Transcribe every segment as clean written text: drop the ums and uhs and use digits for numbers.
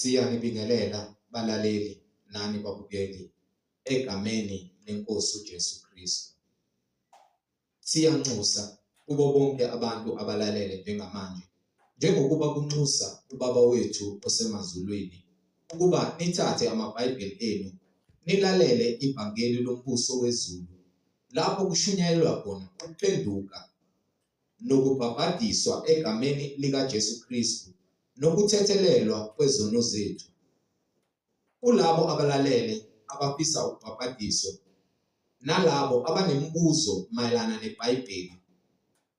Siyanibingelela balaleli nani babukeli egameni leNkosi uJesu Kristu. Siyanxusa kubo bonke abantu abalalele njengamanje, njengokuba kunxusa uBaba wethu osemazulwini ukuba nithathe amaBhayibheli enu nilalele ivangeli lombuso wezulu lapho kushunyayelwa khona ukuphenduka nokubhabhadiswa egameni likaJesu Kristu nokuthethelelwa kwezono zethu. Kulabo abalalele abafisa ukubhabhadiswa nalabo abanemibuzo mayelana neBhayibheli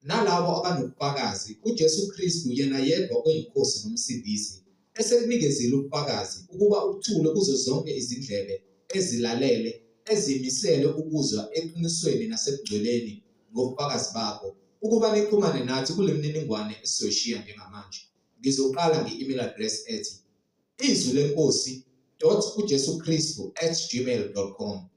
nalabo abanobufakazi kuJesu Kristu yena yedwa oyiNkosi noMsindisi esekunikezile ubufakazi ukuba uthule kuzo zonke izindlebe ezilalele ezimisele ukuzwa eqinisweni nasebungcweleni ngobufakazi bakho ukuba nixhumane nathi kule mininingwane esizoyishiya njengamanje. Ngizoqala nge-email address ethi izwi lenkosi dot uJesu Kristu at gmail dot com,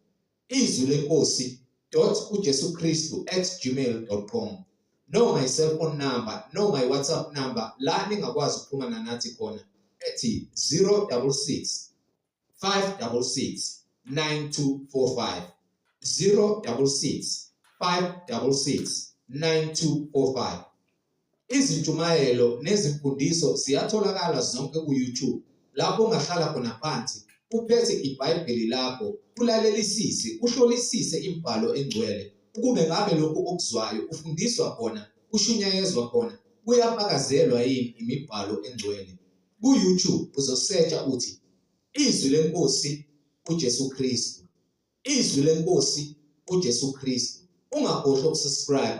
izwi lenkosi dot uJesu Kristu at gmail dot com, noma i-cellphone number noma i-WhatsApp number la ningakwazi ukuxhumana nathi khona ethi 066 566 9245, 066 566 9245. Izintshumayelo nezimfundiso ziyatholakala zonke ku-YouTube lapho ungahlala khona phansi uphethe iBhayibheli lakho ulalelisise uhlolisise imibhalo engcwele ukube ngabe lokhu okuzwayo ufundiswa khona kushunyayezwa khona kuyafakazelwa yini imibhalo engcwele. Ku-YouTube uzosearcha uthi Izwi leNkosi uJesu Kristu, Izwi leNkosi uJesu Kristu. Ungakhohlwa ukusubscribe,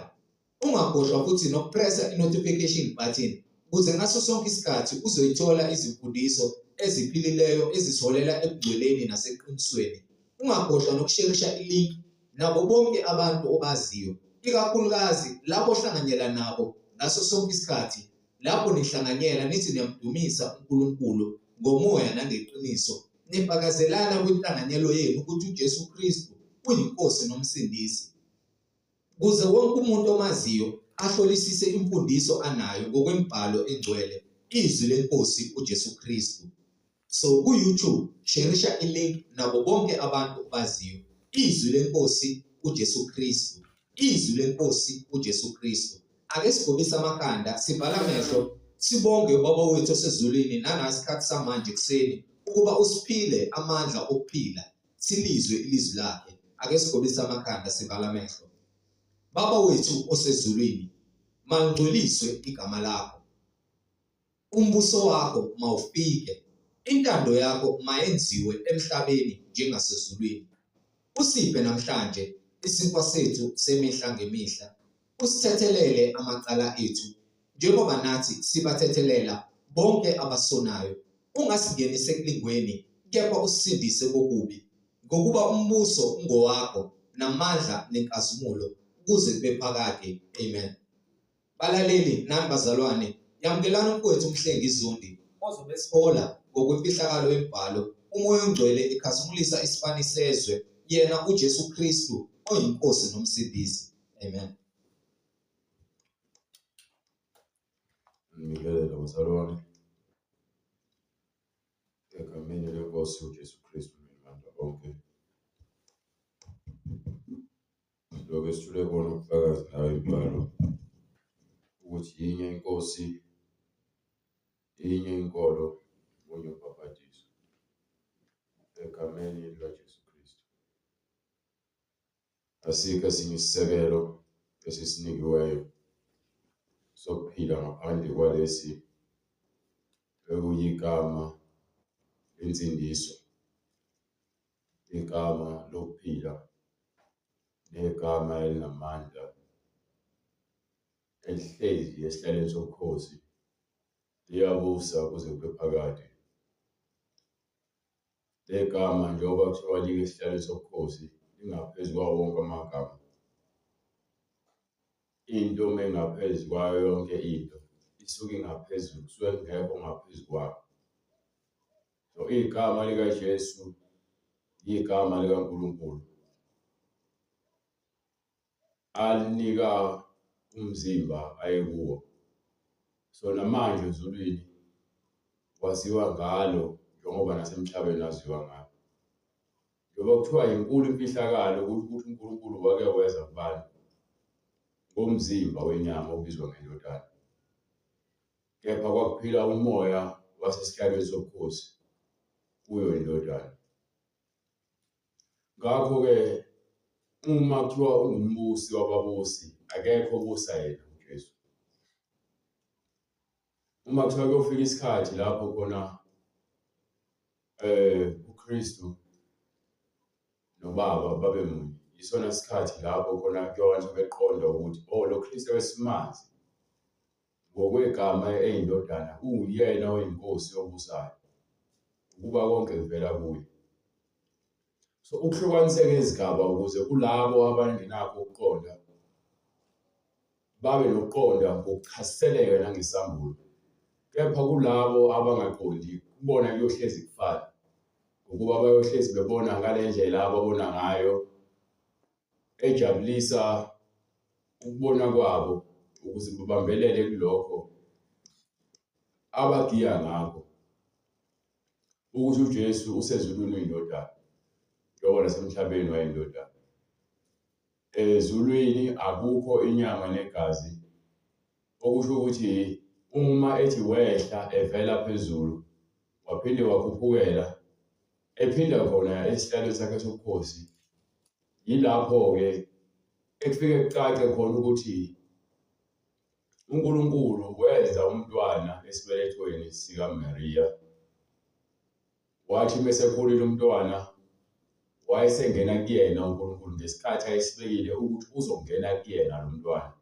ungakhohlwa futhi nokupressa i-notification button ukuze ngaso sonke isikhathi uzoyithola izimfundiso eziphilileyo eziholela ebungcweleni naseqinisweni. Ungakhohlwa nokusherisha ilink nabo bonke abantu obaziyo, ikakhulukazi labo ohlanganyela nabo ngaso sonke isikhathi lapho nihlanganyela nithi niyamdumisa uNkulunkulu ngomoya nangeqiniso, nifakazelana kwinhlanganyelo yenu ukuthi uJesu Kristu uyiNkosi noMsindisi. Kuze wonke umuntu omaziyo ahlolisise imfundiso anayo ngokwemibhalo engcwele, izwi leNkosi uJesu Kristu. So ku-YouTube sherisha ilink nabo bonke abantu obaziyo, izwi leNkosi uJesu Kristu, izwi leNkosi uJesu Kristu. Ake sigobise amakhanda sivale amehlo sibonge uBaba wethu osezulwini nangasikhathi samanje ekuseni ukuba usiphile amandla okuphila silizwe ilizwi lakhe. Ake sigobise amakhanda sivale amehlo. Baba wethu osezulwini, mangcweliswe igama lakho. Umbuso wakho mawufike, intando yakho mayenziwe emhlabeni njengasezulwini. Usiphe namhlanje isinkwa sethu semihla ngemihla, usithethelele amacala ethu, njengoba nathi sibathethelela bonke abasonayo. Ungasingenisi ekulingweni, kepha usisindise kokubi. Ngokuba umbuso ungowakho, namandla nenkazimulo, kuze kube phakade. Amen. Balaleli nani bazalwane, yamukelani umfowethu uMhlengi Zondi ozobe esihola ngokwemfihlakalo yemibhalo, uMoya oNgcwele ekhazimulisa isibani sezwe, yena uJesu Kristu oyiNkosi noMsindisi. Amen. Ngibingelele bazalwane egameni leNkosi uJesu Kristu ngibantu bonke. Lokhu esithule kona ubufakazi nayo imibhalo ukuthi yinye iNkosi, inye inkolo, munye umbhaphathiso egameni likaJesu Kristu. Asikho esinye isisekelo esisinikiweyo sokuphila ngaphandle kwalesi ekuyigama lensindiso, igama lokuphila negama elinamandla elihlezi esihlalweni sobukhosi liyabusa kuze kube phakade. Legama njengoba kuthiwa like esihlalweni sobukhosi lingaphezu kwawo wonke amagama. Into uma ingaphezu kwayo yonke into isuke ingaphezulu, kusuke kungekho ongaphezu kwayo. So igama likaJesu igama likaNkulunkulu alinika umzimba ayekuwo. So namanje ezulwini Waziwa ngalo njengoba nasemhlabeni waziwa ngalo. Njengoba kuthiwa inkulu imfihlakalo ukuthi uNkulunkulu wake weza kubantu ngomzimba wenyama obizwa ngendodana. Kepha kwakuphila umoya wasesihlalweni sobukhosi kuyo indodana. Ngakho-ke uma kuthiwa ungumbusi wababusi, akekho obusa yena uJesu. Uma kuthiwa kuyofika isikhathi lapho khona uKristu noBaba babe munye, yisona sikhathi lapho khona kuyobantu beqonda ukuthi oh lo Kristu wesimazi ngokwegama eyindodana uwuyena oyinkosi obusayo, ukuba konke kuvela kuye. So ukuhlukaniseka izigaba ukuze kulabo abangenakho ukuqonda babe nokuqonda ngokuchaseleka nangesambulo, kepha kulabo abangaqondi kubona kuyohlezi kufana, ngokuba bayohlezi bebona ngale ndlela ababona ngayo ejabulisa ukubona kwabo ukuze babambelele kulokho abagiya ngakho ukuthi uJesu usezulwini uyindodana njengoba nasemhlabeni wayeyindodana. Ezulwini akukho inyama negazi, okusho ukuthi uma ethi wehla evela phezulu waphinde wakhuphukela ephinda khona esihlalweni sakhe sobukhosi, yilapho-ke ekufike kucace khona ukuthi uNkulunkulu wenza umntwana esibelethweni sikaMariya. Wathi uma esekhulile umntwana wayesengena kuyena uNkulunkulu ngesikhathi ayesibekile ukuthi uzongena kuyena lo mntwana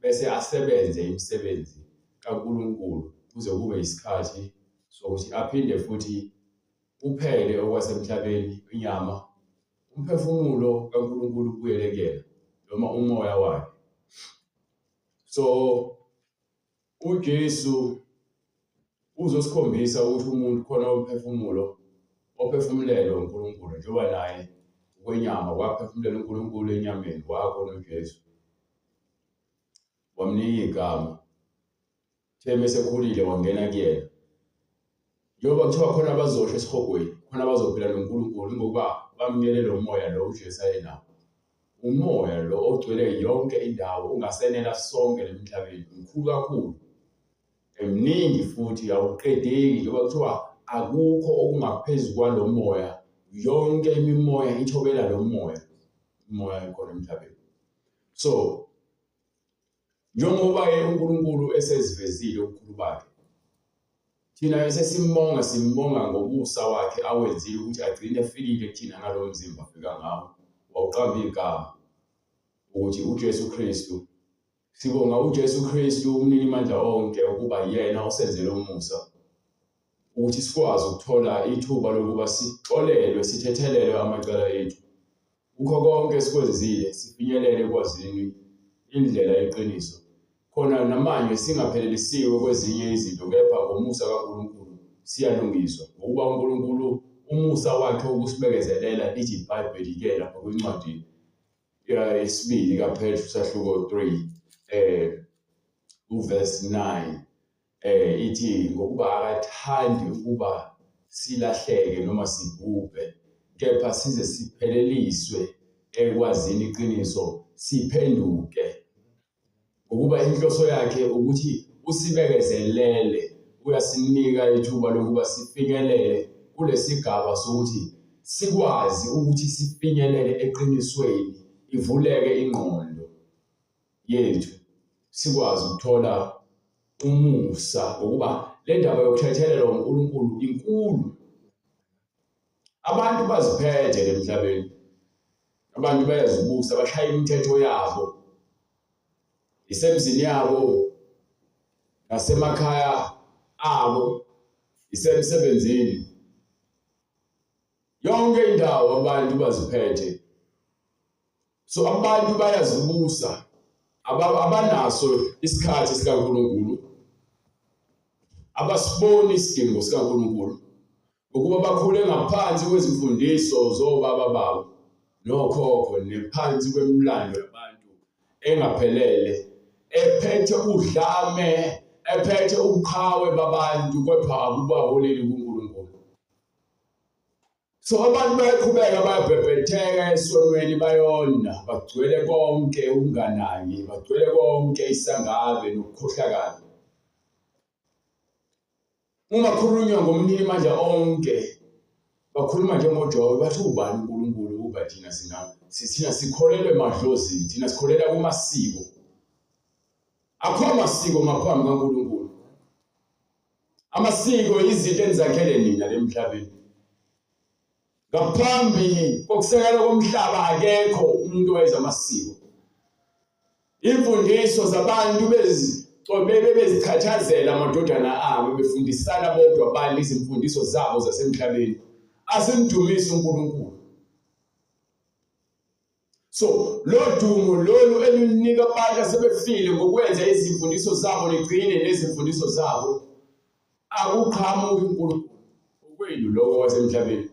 bese asebenze imisebenzi kaNkulunkulu kuze kube isikhathi sokuthi aphinde futhi kuphele okwasemhlabeni inyama umphefumulo kaNkulunkulu ubuyele kuyena noma umoya wakhe. So uJesu uzosikhombisa ukuthi umuntu khona umphefumulo ophefumulelwe uNkulunkulu njengoba naye kwenyama waphefumulela uNkulunkulu enyameni wakhona uJesu wamnika igama Theme esekhulile wangena kuyena. Njengoba kuthiwa khona abazosha esihogweni, khona abazophila noNkulunkulu ngokuba bamukele lo moya lo uJesu ayenawo. Umoya lo ogcwele yonke indawo ungasenela sonke lemhlabeni, mkhulu kakhulu. Emningi futhi awuqedeki njengoba kuthiwa akukho okungaphezu kwalo moya, yonke imimoya ithobela lo moya, umoya ekhona emhlabeni. So Njengoba-ke uNkulunkulu esezivezile ubukhulu bakhe, thina esesimbonga simbonga ngomusa wakhe awenzile ukuthi agcine efikile kuthina ngalo mzimba afika ngawo, wawuqamba igama ukuthi uJesu Kristu. Sibonga uJesu Kristu umninimandla onke ukuba yena osenzele umusa ukuthi sikwazi ukuthola ithuba lokuba sixolelwe sithethelelwe amacala ethu. Kukho konke esikwenzile sifinyelele ekwazini indlela yeqiniso. Khona namanje singaphelelisiwe kwezinye izinto kepha ngomusa kaNkulunkulu siyalungiswa. Ngokuba uNkulunkulu umusa wakhe wokusibekezelela lithi iBhayibheli ke lapha kwincwadi yesibili kaPetru sahluko 3 uverse 9 ithi ngokuba akathandi ukuba silahleke noma sibhubhe kepha size sipheleliswe ekwazini iqiniso siphenduke ngokuba inhloso yakhe ukuthi usibekezelele uyasinika ithuba lokuba sifinyelele kulesigaba sokuthi sikwazi ukuthi sifinyelele eqinisweni ivuleke ingqondo yethu sikwazi ukuthola umusa ngokuba le ndaba yokuthethelelwa uNkulunkulu inkulu. Abantu baziphethe emhlabeni, abantu bayazibusa, bashaya imithetho yabo isemzini yabo nasemakhaya abo, isemsebenzini, yonke indawo abantu baziphethe. So abantu bayazibusa, abanaso isikhathi sikaNkulunkulu, abasiboni isidingo sikaNkulunkulu ngokuba bakhule ngaphansi kwezimfundiso zobaba babo nokhokho nephansi kwemilando yabantu engaphelele ephethe udlame Ephethe ubuqhawe babantu kodwa abubaholeli kuNkulunkulu. So abantu bayaqhubeka bayabhebhetheka esonweni bayona, bagcwele konke ukunganaki, bagcwele konke isangabe nokukhohlakala. Uma khulunywa ngomnini mandla onke bakhuluma njengoJobe bathi ubani uNkulunkulu ukuba thina thina sikholelwe emadlozini, thina sikholelwa kumasiko. Akho masiko ngaphambi kaNkulunkulu. Amasiko izinto enizakhele nina lemhlabeni. Ngaphambi kokusekela komhlaba akekho umuntu owenza amasiko. Imfundiso zabantu bezichathazela amadodana abo befundisana bodwa abantu izimfundiso zabo zasemhlabeni. Asimdumise uNkulunkulu. So lo dumo lolu elinika abantu asebefile ngokwenza izimfundiso zabo nigcine nezimfundiso zabo akuqhamuki uNkulunkulu okwenu lokho wasemhlabeni.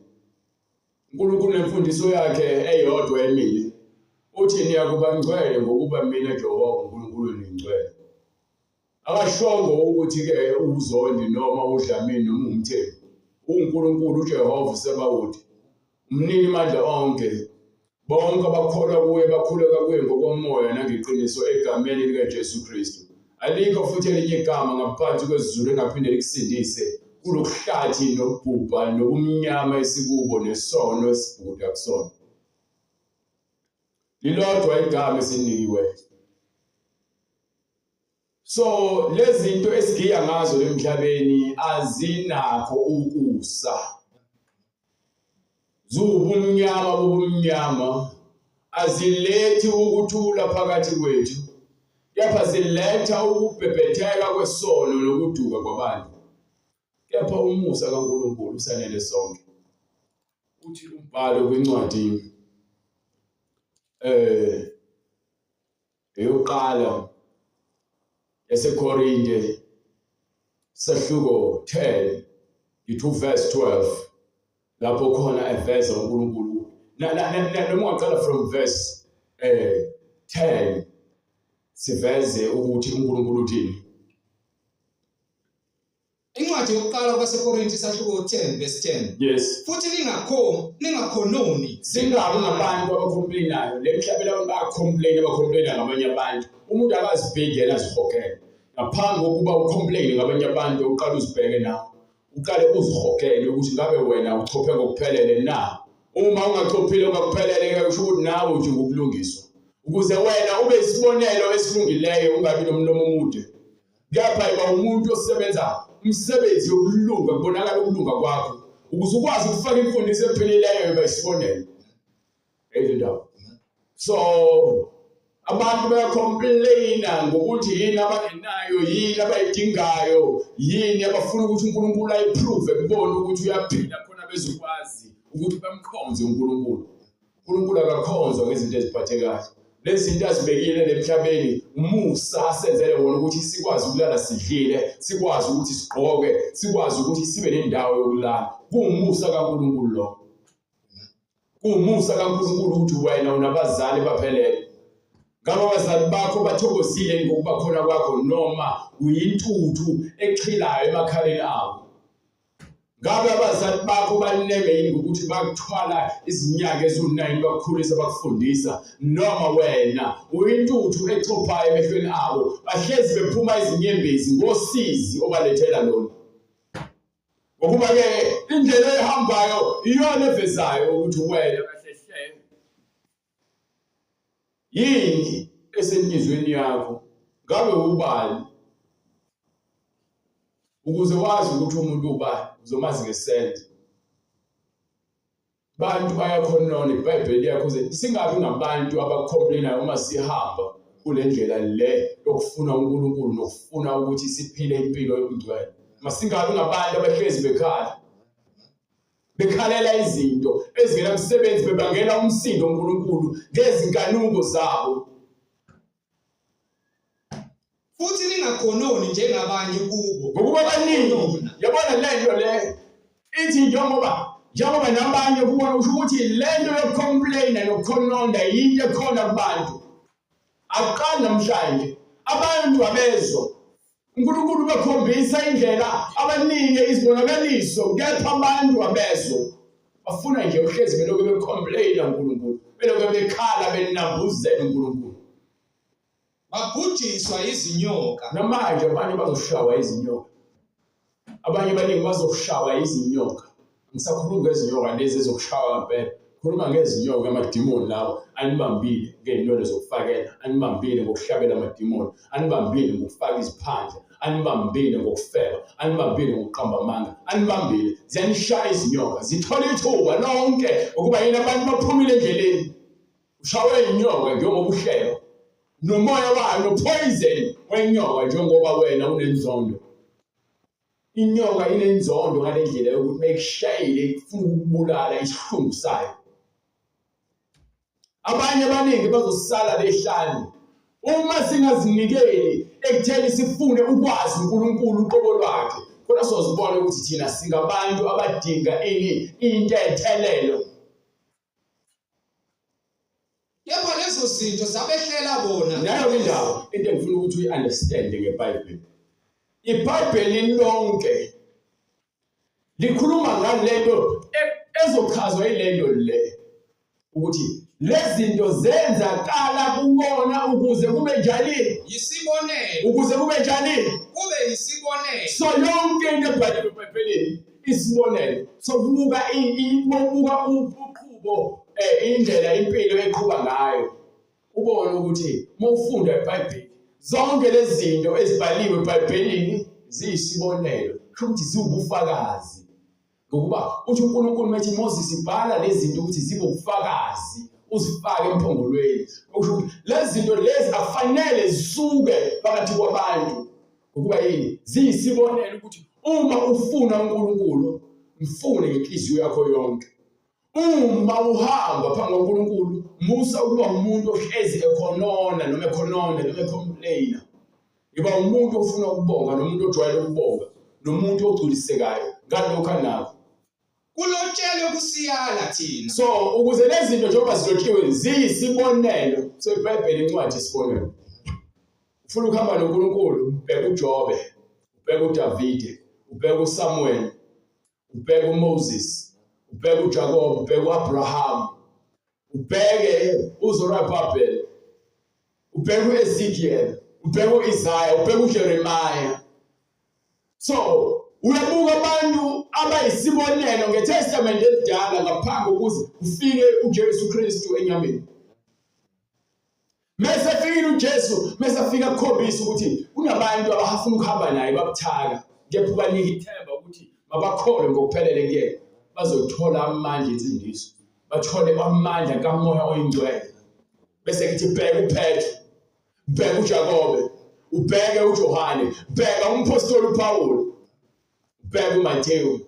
uNkulunkulu nemfundiso yakhe eyodwa emile uthi niyakuba ngcwele ngokuba mina Jehova uNkulunkulu ningcwele. Akashongo ukuthi-ke uZondi noma uDlamini noma uMthembu. UNkulunkulu uJehova uSebawoti, umnini mandla onke. Bonke abakholwa kuye bakhuleka kuye ngokomoya nangeqiniso egameni likaJesu Kristu. Alikho futhi elinye igama ngaphansi kwezulu engaphinde likusindise kulokuhlathi nokubhubha nobumnyama esikubo nesono esibhuda kusona. Lilodwa igama esinikiwe. So lezinto esigiya ngazo emhlabeni azinakho ukusa. Ziwubumnyama bobumnyama azilethi ukuthula phakathi kwethu kepha ziletha ukubhebhetheka kwesono nokuduka kwabantu. Kepha umusa kaNkulunkulu usanele sonke. Uthi umbhalo kwincwadi eh eyokuqala yaseKorinte sahluko 10 ngithi verse 12 lapho khona eveza uNkulunkulu noma ungaqala from verse 10 siveze ukuthi uNkulunkulu uthini. Incwadi yokuqala kwabaseKorinte isahluko 10 verse 10. Yes. Futhi ningakho ningakhononi. Singabi ngabantu abacomplainayo. Le mhlabeni abantu bayacomplain abacomplaina ngabanye abantu. Umuntu akazibheki yena azihogele. Ngaphambi kokuba ucomplain ngabanye abantu uqale uzibheke nawe. Uqale uzihogele ukuthi ngabe wena uchophe ngokuphelele na. Uma ungachophile ngokuphelele ke kusho ukuthi nawe udinga ukulungiswa. Ukuze wena ube isibonelo esilungileyo ungabi nomlomo omude. Kepha yiba umuntu osebenza umsebenzi wokulunga kubonakala ukulunga kwakho ukuze ukwazi ukufaka imfundiso ephilileyo yoba isibonelo. Eyindawo. So abantu bayacomplaina ngokuthi yini abangenayo yini abayidingayo yini abafuna ukuthi uNkulunkulu ayiprove kubona ukuthi uyaphila khona bezokwazi ukuthi bamkhonze uNkulunkulu. uNkulunkulu akakhonzwa ngezinto eziphathekayo. Lezi zinto azibekile lemhlabeni umusa asenzele wona ukuthi sikwazi ukulala sidlile, sikwazi ukuthi sigqoke, sikwazi ukuthi sibe nendawo yokulala. Kuwumusa kaNkulunkulu lo. Kuwumusa kaNkulunkulu ukuthi wena unabazali baphelele. Ngabe abazali bakho bathokozile ngokuba khona kwakho noma uyintuthu echilayo emakhaleni abo? Ngabe abazali bakho baneme yini ngokuthi bakuthwala izinyanga eziwu-9 bakukhulisa bakufundisa noma wena uyintuthu echophayo emehlweni abo bahlezi bephuma izinyembezi ngosizi obalethela lona ngokuba-ke indlela ehambayo iyona evezayo ukuthi wena kahle hle Yini esenhliziyweni yakho? Ngabe ubani? Ukuze wazi ukuthi umuntu ubani, uzomazi ngesenzo. Bantu bayakhonona, iBhayibheli liyakhuza singabi ngabantu abacomplainayo uma sihamba kule ndlela le yokufuna uNkulunkulu nokufuna ukuthi siphile impilo yobungcwele. Masingabi ngabantu abahlezi bekhala. Bekhalela izinto ezingenamsebenzi bebangela umsindo uNkulunkulu ngezinkanuko zabo. Futhi ningakhononi njengabanye kubo. Ngokuba baningi yabona le nto le ithi njengoba njengoba nabanye kubona usho ukuthi le nto yokucomplaina nokukhononda yinto ekhona kubantu. Akuqali namhlanje abantu abezwa. uNkulunkulu ubakhombisa indlela abanike izibonakaliso kepha abantu abezwa bafuna nje uhlezi belokhu becomplaina uNkulunkulu belokhu bekhala benambuzela uNkulunkulu Babhujiswa izinyoka. Namanje abanye bazoshawa izinyoka. Abanye abaningi bazoshawa izinyoka. Ngisakhuluma ngezinyoka lezi ezokushawa ngempela. Khuluma ngezinyoka amadimoni lawo anibambile ngey'nwele zokufakela, anibambile ngokuhlabela amadimoni, anibambile ngokufaka iziphandla, anibambile ngokufeba, anibambile ngokuqamba amanga, anibambile. Ziyanishaya izinyoka, zithola ithuba lonke ukuba yini abantu baphumile endleleni. Ushawe inyoka njengoba uhlelo nomoya wayo nopoison wenyoka njengoba wena unenzondo. Inyoka inenzondo ngale ndlela yokuthi meyikushayile ifuna ukukubulala isihlungu sayo. Abanye abaningi bazosala behlane uma singazinikeli ekutheni sifune ukwazi uNkulunkulu uqobo lwakhe. Khona sozibona ukuthi thina singabantu abadinga ini intethelelo. Kepha lezo zinto zabehlela bona. Nayo indawo into engifuna ukuthi uyi-understand ngeBhayibheli. IBhayibheli lonke likhuluma ngalento ezochazwa yilento le ukuthi lezinto zenzakala kubona ukuze kube njani Yisibonelo. ukuze kube njani Kube yisibonelo. so yonke into ebhaliwe eBhayibhelini isibonelo sokubuka ubuka uqhubo indlela impilo eqhuba ngayo ubone ukuthi uma ufunda iBhayibheli zonke lezi zinto ezibhaliwe eBhayibhelini ziyisibonelo kusho ukuthi ziwubufakazi ngokuba uthi uNkulunkulu methi Moses bhala lezi zinto ukuthi zibe ubufakazi uzifake emphongolweni usho ukuthi lezi zinto lezi akufanele zisuke phakathi kwabantu Ngokuba yini? Ziyisibonelo ukuthi uma ufuna uNkulunkulu, mfune ngenhliziyo yakho yonke. Uma uhamba phambi kwaNkulunkulu, musa ukuba umuntu ohlezi ekhonona noma ekhononda noma ecomplaina. Yiba umuntu ofuna ukubonga nomuntu ojwayele ukubonga nomuntu ogculisekayo ngalokho anakho. Kulotshelwe kusiyala thina. So ukuze lezi zinto njengoba zilotshiwe ziyisibonelo. So iBhayibheli incwadi isibonelo. Ufuna ukuhamba noNkulunkulu, ubheka uJobe, ubheka uDavide, ubheka uSamuel, ubheka uMoses, ubheka uJakob, ubheka uAbraham, ubheke uZorobabel, ubheke uEzekiel, ubheke uIsaiah, ubheke uJeremiah. So uyabuka abantu abayisibonelo ngeTestament elidala ngaphambi kokuze kufike uJesu Kristu enyameni. Mese efikile uJesu, mese afika akukhombisa ukuthi kunabantu abafuna ukuhamba naye babuthaka, kepha ubanika ithemba ukuthi mabakholwe ngokuphelele kuyena, bazothola amandla ensindiso, bathole amandla kaMoya oyiNgcwele. Bese ngithi bheka uPetru, bheka uJakobe, ubheke uJohane, bheka umphostoli uPawulu, ubheke uMathewu,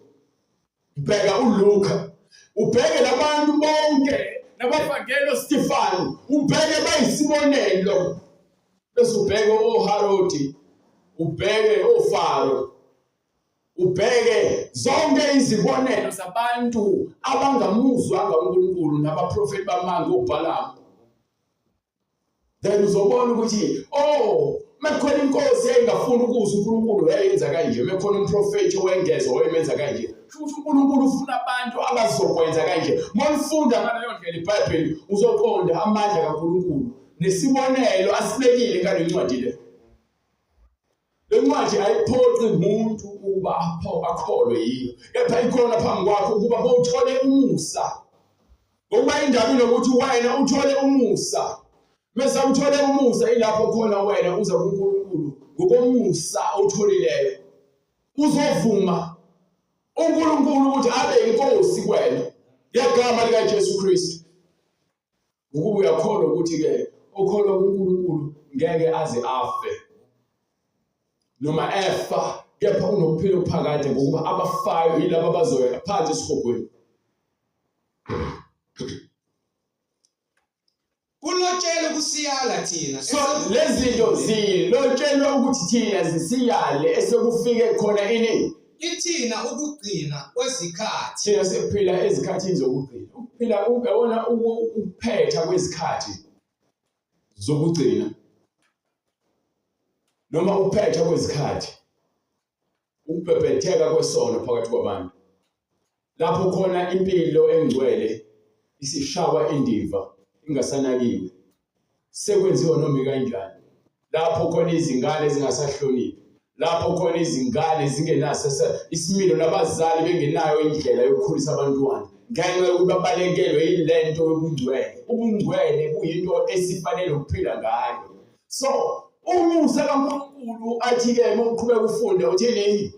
ubheka uLuka, ubheke labantu bonke nabavangeli oStefanu, ubheke bayisibonelo. Bese ubheke oHarodi, ubheke oFaro, ubheke zonke izibonelo zabantu abangamuzwanga uNkulunkulu nabaprofeti bamanga oBhalamu. Then uzobona ukuthi oh mekukhona inkosi eyayingafuni ukuzwa uNkulunkulu yayenza kanje, mekukhona umprofethi owengeza wayemenza kanje. Kusho ukuthi uNkulunkulu ufuna abantu abazokwenza kanje. Uma ulifunda ngaleyo ndlela iBhayibheli uzoqonda amandla kaNkulunkulu nesibonelo asibekile ngale ncwadi le. Le ncwadi ayiphoqi muntu ukuba akholwe yiyo, kepha ikhona phambi kwakho ukuba bowuthole umusa. Ngokuba indaba inokuthi wena uthole umusa. Mese uthole umusa ilapho khona wena uza kuNkulunkulu ngokomusa owutholileyo. Uzovuma uNkulunkulu ukuthi abe inkosi kuwena ngegama likaJesu Kristu. Ukuba uyakholwa ukuthi-ke okholwa kuNkulunkulu ngeke aze afe noma efa kepha unokuphila okuphakade ngokuba abafayo yilabo abazoya phansi esihogweni. Kulotshelwe kusiyala thina. So lezi zinto zilotshelwe ukuthi thina zisiyale esekufike khona ini Kithina ukugcina kwezikhathi. Thina siphila ezikhathini zokugcina. Ukuphila uyabona ukuphetha kwezikhathi zokugcina. Noma ukuphetha kwezikhathi, ukubhebhetheka kwesono phakathi kwabantu. Lapho khona impilo engcwele isishawa indiva ingasanakiwe, sekwenziwa noma ikanjani. Lapho khona izingane zingasahloniphi, lapho khona izingane zingenaso isimilo nabazali bengenayo indlela yokukhulisa abantwana ngenxa yokuba balekelwe yilento yobungcwele. Ubungcwele buyinto esifanele ukuphila ngayo. So umusa kaNkulunkulu athi-ke uma uqhubeka ufunde uthini?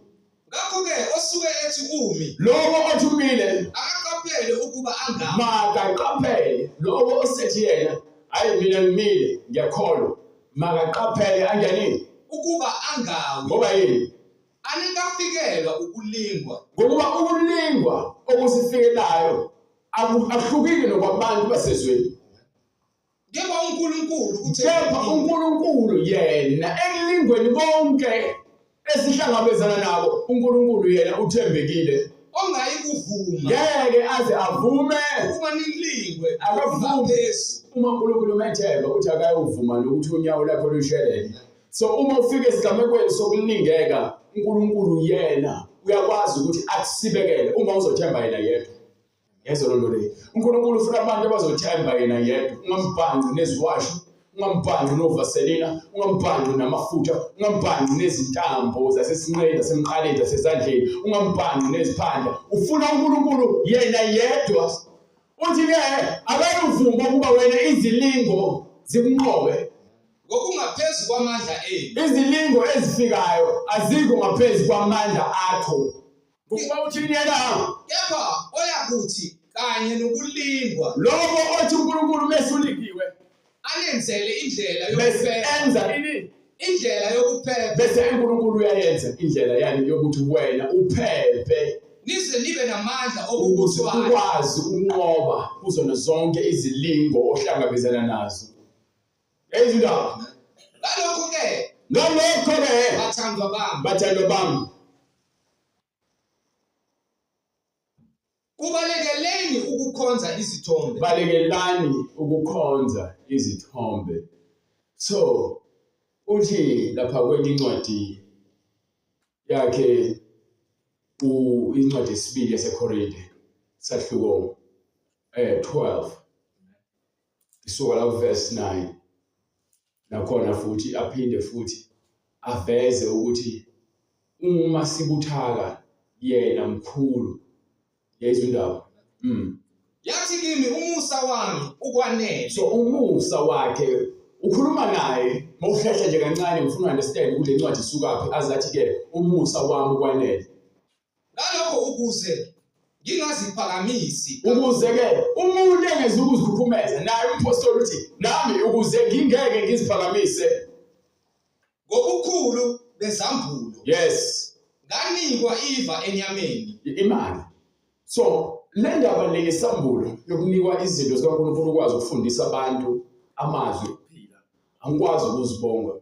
Ngakho-ke osuke ethi umi, Lowo othi umile akaqaphele ukuba angawi. Makaqaphele lowo osethi yena, hayi mina ngimile ngiyakholwa, makaqaphele anjani? Ukuba angawi. Ngoba yini? Anikafikelwa ukulingwa. Ngokuba ukulingwa okusifikelayo akuhlukile nokwabantu basezweni. Kepha uNkulunkulu uthe Kepha uNkulunkulu yena ekulingweni konke esihlangabezana nako, uNkulunkulu yena uthembekile. Ongayi kuvuma Ngeke aze avume ukuba nilingwe Akavumi. ngaphezu uma uNkulunkulu umethemba uthi akayovuma nokuthi unyawo lakho lushelele. So uma ufika esigamekweni sokulingeka, uNkulunkulu yena uyakwazi ukuthi akusibekele uma uzothemba yena yedwa. Yezwa loo nto leyo. UNkulunkulu ufuna abantu abazothemba yena yedwa. Ungambhanqi neziwasho, ungambhanqi novaselina, ungambhanqi namafutha, ungambhanqi nezintambo zasesinqeni, zasemqaleni, zasezandleni, ungambhanqi neziphandla. Ufuna uNkulunkulu yena yedwa. Uthi-ke akayuvuma ukuba wena izilingo zikunqobe. Ngokungaphezu kwamandla enu. Izilingo ezifikayo azikho ngaphezu kwamandla akho. Ngokuba uthini yena? Kepha oyakuthi kanye nokulingwa. Lowo othi uNkulunkulu mesulikiwe anenzele indlela bese yokuphepha. Enza ini? Indlela yokuphepha. Bese uNkulunkulu uyayenza indlela yani yokuthi wena uphephe. Nize nibe namandla ukuze okuthwala. Ukwazi ukunqoba kuzona zonke izilingo ohlangabezana nazo. Eyizindaba. Ngalokho-ke Ngalokho-ke bathandwa bami, bathandwa bami, kubalekeleni ukukhonza izithombe. Balekelani ukukhonza izithombe. So uthi lapha kwenye incwadi yakhe incwadi yesibili yaseKorinte sahluko 12 isuka la verse 9 nakhona futhi aphinde futhi aveze ukuthi uma sibuthaka yena mkhulu. Yayizwa indaba. Yathi kimi umusa wami ukwanele. So umusa wakhe ukhuluma naye mawuhlehla nje kancane ngifuna understand ukuthi le ncwadi isukaphi azathi ke umusa wami ukwanele. Ngalokho ukuze ngingaziphakamisi. Ukuze ke umuntu engeze ukuzikhukhumeza naye umpostoli uthi nami ukuze ngingeke ngiziphakamise ngobukhulu bezambulo. Yes. Nganikwa iva enyameni. Imali. So le ndaba le yesambulo yokunikwa izinto zikaNkulunkulu ukwazi ukufundisa abantu amazwi okuphila. Angikwazi ukuzibonga.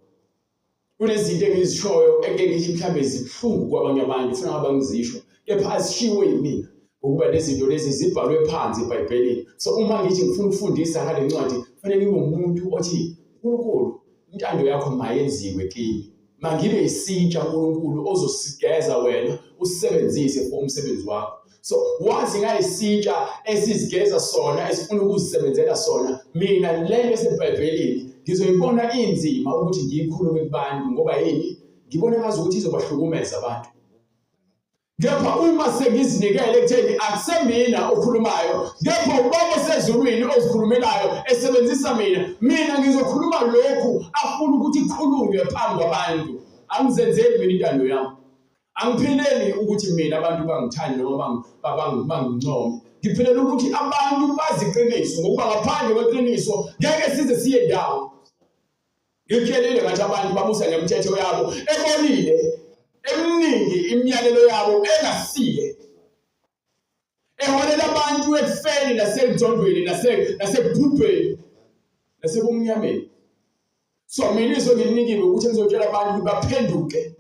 Kunezinto engizishoyo engeke ngithi mhlambe zibuhlungu kwabanye abantu funa ngabe ngizisho kepha azishiwo yimina ngokuba lezi zinto lezi zibhalwe phansi eBhayibhelini. So uma ngithi ngifuna ukufundisa ngale ncwadi kufanele ngibe umuntu othi uNkulunkulu intando yakho mayenziwe kimi. Mangibe isitsha uNkulunkulu ozosigeza wena usebenzise for umsebenzi wakho. So wazi ngayisitsha esizigeza sona esifuna ukuzisebenzela sona mina lento eseBhayibhelini ngizoyibona inzima ukuthi ngiyikhulume kubantu ngoba yini ngibona ngazi ukuthi izobahlukumeza abantu. Kepha uma sengizinikele ekutheni akusemina okhulumayo kepha ubaba osezulwini ozikhulumelayo esebenzisa mina, mina ngizokhuluma lokhu afuna ukuthi kukhulunywe phambi kwabantu. Angizenzeli mina intando yami. Angiphileli ukuthi mina abantu bangithande noma bangincome. Ngiphilela ukuthi abantu bazi iqiniso ngokuba ngaphandle kweqiniso ngeke size siye ndawo. Ngikutshelile ngathi abantu babusa ngemithetho yabo ebolile, eminingi imiyalelo yabo engasile. Eholela abantu ekufeni nasenzondweni nasekubhubheni nasebumnyameni. So mina izwi ngilinikiwe ukuthi ngizotshela abantu ukuthi baphenduke.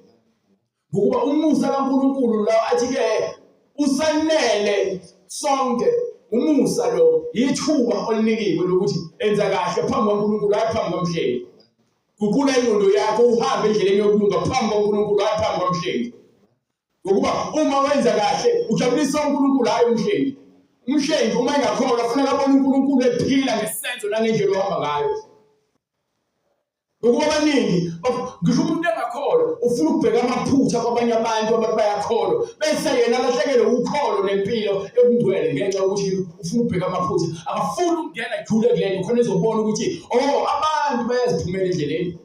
Ngokuba umusa kaNkulunkulu la athi ke usanele sonke umusa lo yithuba olinikiwe lokuthi enza kahle phambi kwaNkulunkulu hayi phambi komhleli. Guqula ingqondo yakho uhambe endleleni yokulunga phambi kwaNkulunkulu, hhayi phambi kwamhlengi. Ngokuba uma wenza kahle ujabulisa uNkulunkulu, hhayi umhlengi. Umhlengi uma engakholwa kufuneka abone uNkulunkulu ephila ngesenzo nangendlela ohamba ngayo. Ngokuba abaningi ngisho umuntu engakholwa ufuna ukubheka amaphutha kwabanye abantu abantu bayakholwa bese yena alahlekelwe ukholo nempilo ebungcwele ngenxa yokuthi ufuna ukubheka amaphutha akafuni ukungena jule kule nto khona ezobona ukuthi oh abantu bayaziphumela endleleni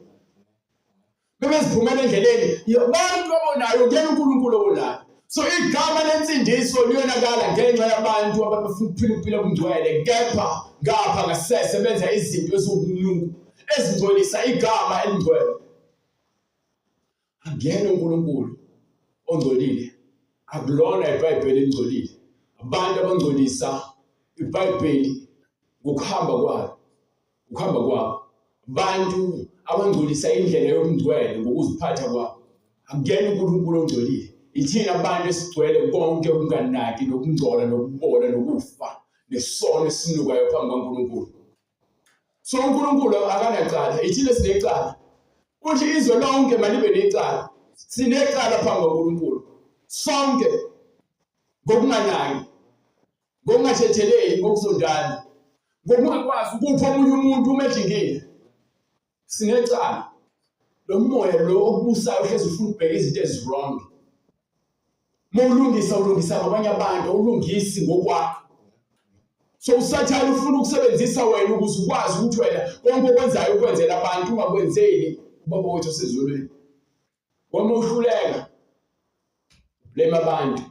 bebeziphumela endleleni abantu abonayo kuyena uNkulunkulu obonayo so igama lensindiso liyonakala ngenxa yabantu ababefuna ukuphila ukuphila okungcwele kepha ngapha ngasese benza izinto eziwukunuka ezingcolisa igama elingcwele akuyena uNkulunkulu ongcolile akulona iBhayibheli elingcolile abantu abangcolisa iBhayibheli ngokuhamba kwalo ukuhamba kwabo abantu abangcolisa indlela yobungcwele ngokuziphatha kwabo akuyena uNkulunkulu ongcolile ithina abantu esigcwele konke ukunganaki nokungcola nokubola nokufa nesono esinukayo phambi kaNkulunkulu so uNkulunkulu akanacala ithina sinecala uthi izwe lonke malibe necala sinecala phambi kaNkulunkulu sonke ngokunganaki ngokungathetheleli ngokuzondana ngokungakwazi ukupha omunye umuntu uma ejingile sinecala lo moya lo okubusayo uhlezi ufuna ukubheka izinto ezi-wrong uma ulungisa ulungisa ngabanye abantu awulungisi ngokwakho so usathane ufuna ukusebenzisa wena ukuze ukwazi ukuthi wena konke okwenzayo ukwenzela abantu ungakwenzeli ubaba wethu osezulwini Uma uhluleka blame abantu.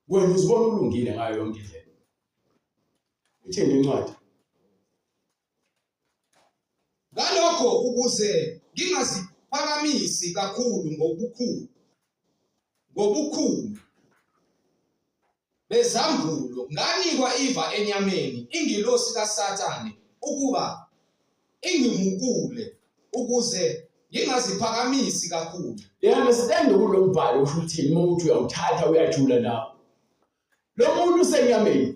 Wena uzibona ulungile ngayo yonke indlela. Ithini incwadi? Ngalokho ukuze ngingaziphakamisi kakhulu ngobukhulu ngobukhulu bezambulo nganikwa iva enyameni ingilosi kaSathane ukuba ingimukule ukuze ngingaziphakamisi kakhulu. You understand ukuthi lo mbhalo usho ukuthini uma uthi uyawuthatha uyajula nawo. Lo muntu usenyameni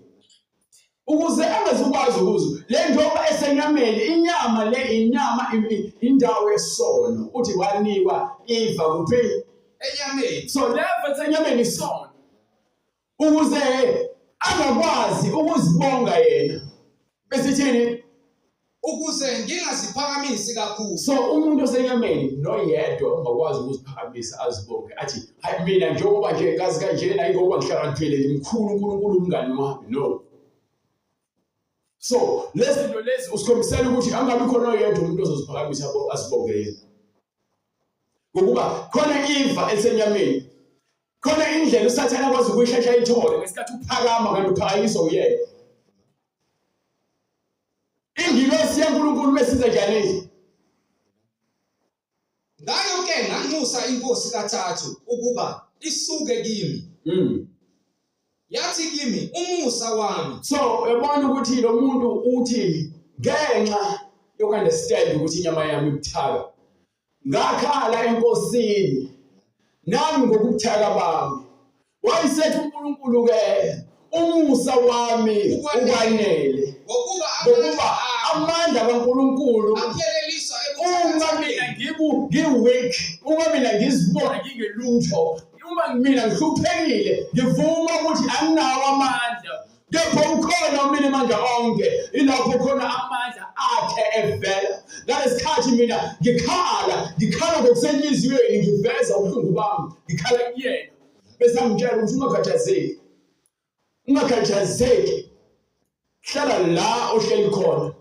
ukuze angazukwazi ukuzwa le njengoba esenyameni inyama le inyama indawo yesono uthi wanikwa iva kuphi enyameni so leva esenyameni isono ukuze angakwazi ukuzibonga yena besithini ukuze ngingaziphakamisi kakhulu so umuntu osenyameni noyedwa ongakwazi ukuziphakamisa azibonge athi hayi mina njengoba nje ngazi kanjena ingoba ngihlakaniphile ngimkhulu uNkulunkulu umngani wami no so lezi zinto lezi usikhombisela ukuthi angabi khona oyedwa umuntu ozoziphakamisa azibonge yena ngokuba khona iva elisenyameni khona indlela usathane akwazi ukuyishesha ayithole ngesikhathi uphakama kanti uphakanyiswa uyena ingilosi yaNkulunkulu besiza njani Ngayo ke nganxusa inkosi kathathu ukuba isuke kimi. Yathi kimi umusa wami. So uyabona ukuthi lo muntu uthi ngenxa yokunderstand ukuthi inyama yami ibuthaka ngakhala enkosini nami ngokubuthaka bami wayesethi uNkulunkulu ke umusa wami ukwanele ngokuba amandla kaNkulunkulu apheleliswa uma mina ngibu ngi-weak uma mina ngizibona ngingelutho uma mina ngihluphekile ngivuma ukuthi anginawo amandla kepha ukhona umini amandla onke ilapho khona amandla akhe evela ngalesikhathi mina ngikhala ngikhala ngokusenhliziyweni ngiveza ubuhlungu bami ngikhala kuyena bese angitshela ukuthi ungakhathazeki ungakhathazeki hlala la ohleli khona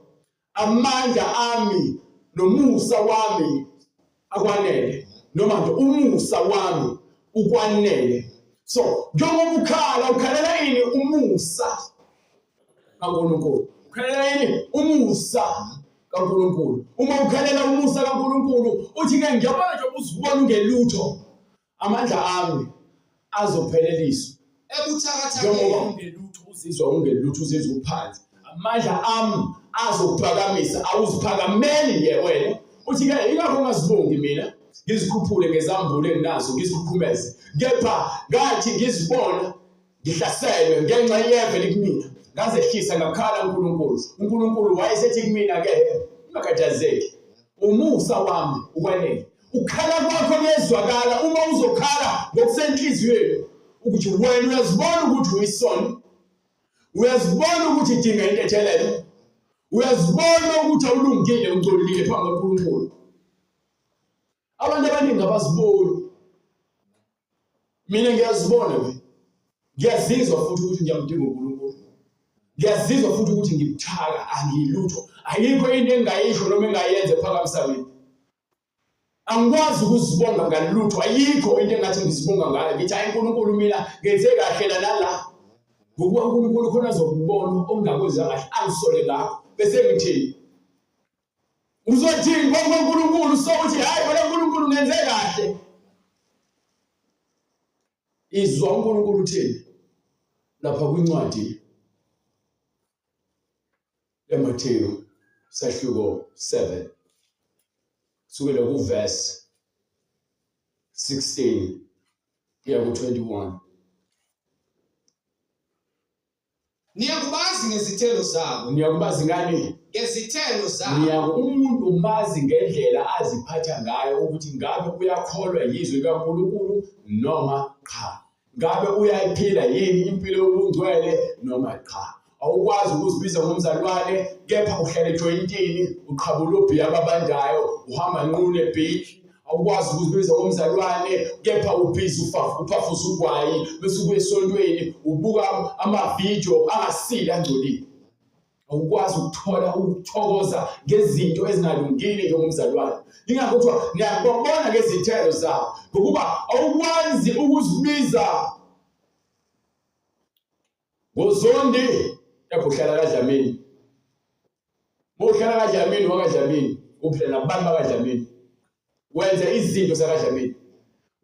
amandla ami nomusa wami akwanele noma nje umusa wami ukwanele so njengoba ukhala ukhalela ini umusa kaNkulunkulu ukhalela ini umusa kaNkulunkulu uma ukhalela umusa kaNkulunkulu uthi ke ngiyabona nje uzibona ungelutho amandla ami azopheleliswa ebuthakathakeni njengoba ungelutho uzizwa ungelutho uzizwa uphansi amandla ami azokuphakamisa awuziphakameli nje wena uthi ke ingakho ungazibongi mina ngizikhuphule ngezambulo enginazo ngizikhukhumeze kepha ngathi ngizibona ngihlaselwe ngenxa yeve likumina ngazehlisa ngakhala uNkulunkulu uNkulunkulu wayesethi kumina ke Ungakhathazeki. Umusa wami ukwanele. Ukukhala kwakho kuyezwakala uma uzokhala ngokusenhliziyweni ukuthi wena uyazibona ukuthi uyisoni. Uyazibona ukuthi idinga intethelelo. Uyazibona ukuthi awulungile ungcolile phambi kukaNkulunkulu. Abantu abaningi abaziboni. Mina ngiyazibona nje. Ngiyazizwa futhi ukuthi ngiyamdinga uNkulunkulu. Ngiyazizwa futhi ukuthi ngibuthaka angilutho. Ayikho into engingayisho noma engayenza ephakamisa mina. Angikwazi ukuzibonga ngalutho. Ayikho into engathi ngizibonga ngayo. Ngithi hayi uNkulunkulu mina ngenze kahle la nala. Ngokuba uNkulunkulu khona azokubona okungakwenza kahle angisole ngakho. Bese ngithini? Uzothini phambi koNkulunkulu sokuthi hayi wena uNkulunkulu ngenze kahle. Izwa uNkulunkulu uthini lapha kwincwadi yaMathewu sahluko 7 kusukela kuverse 16 kuya ku-21. Niyakubazi ngezithelo zabo. Niyakubazi ngani? Ngezithelo zabo. Niyaku umuntu umazi ngendlela aziphatha ngayo ukuthi ngabe uyakholwa yizwi likaNkulunkulu noma qha. Ngabe uyayiphila yini impilo yobungcwele noma qha. Awukwazi ukuzibiza ngomzalwane kepha uhlala ejoyintini uqhabula obhiya ababandayo uhamba nqunu ebeach awukwazi ukuzibiza ngomzalwane kepha ubhizi uphafuza ugwayi bese ubuye esontweni ubuka amavidiyo angasile angcolile awukwazi ukuthola ukuthokoza ngezinto ezingalungile njengomzalwane ingakho kuthiwa niyababona ngezithelo zabo ngokuba awukwazi ukuzibiza ngozondi kepha uhlala kaDlamini Uhlala kaDlamini wakaDlamini uphila nabantu bakaDlamini wenza izinto zakaDlamini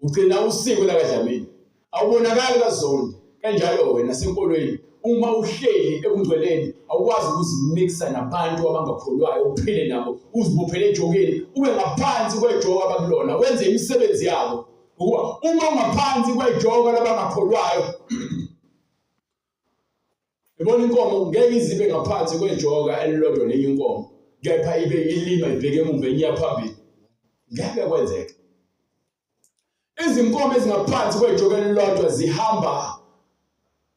ugcina usiko lakaDlamini awubonakali kaZondi kanjalo wena senkolweni uma uhleli ebungcweleni awukwazi ukuzimixa nabantu abangakholwayo uphile nabo uzibophele ejokeni ube ngaphansi kwejoka abakulona wenze imisebenzi yabo ukuba uma ungaphansi kwejoka labangakholwayo Yabona inkomo ngeke izibe ngaphansi kwejoka elilodwa nenye inkomo kepha ibe ilima ibheke emuva enye phambili. Ngeke kwenzeke. Izinkomo ezingaphansi kwejoka elilodwa zihamba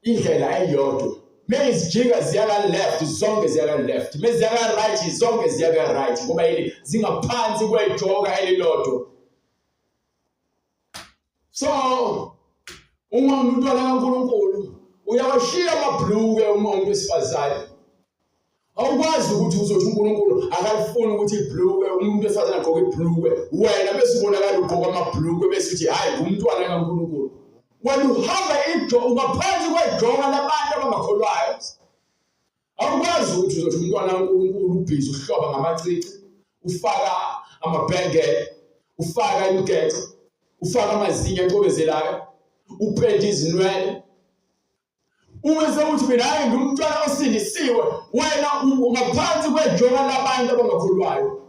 indlela eyodwa. Mezijika ziya ka left zonke ziya ka left. Meziya ka right zonke ziya ka right ngoba yini zingaphansi kwejoka elilodwa. So uma umntwana kaNkulunkulu uyawashiya amabhluke uma umuntu wesifazane awukwazi ukuthi uzothi uNkulunkulu akalifuni ukuthi ibhluke umuntu wesifazane agqoke ibhluke wena bese ubonakala ugqoka amabhluke bese uthi hayi ngumntwana kaNkulunkulu wena uhamba ijo ungaphansi kwejoka labantu abangakholwayo Awukwazi ukuthi uzothi umntwana kaNkulunkulu ubhizi uhloba ngamacici, ufaka amabhengele, ufaka imigexo, ufaka amazinyo acwebezelayo, upende izinwele. Uma sewuthi mina hayi ngumntwana osindisiwe, wena ungaphansi kwejoka labantu abangakholwayo.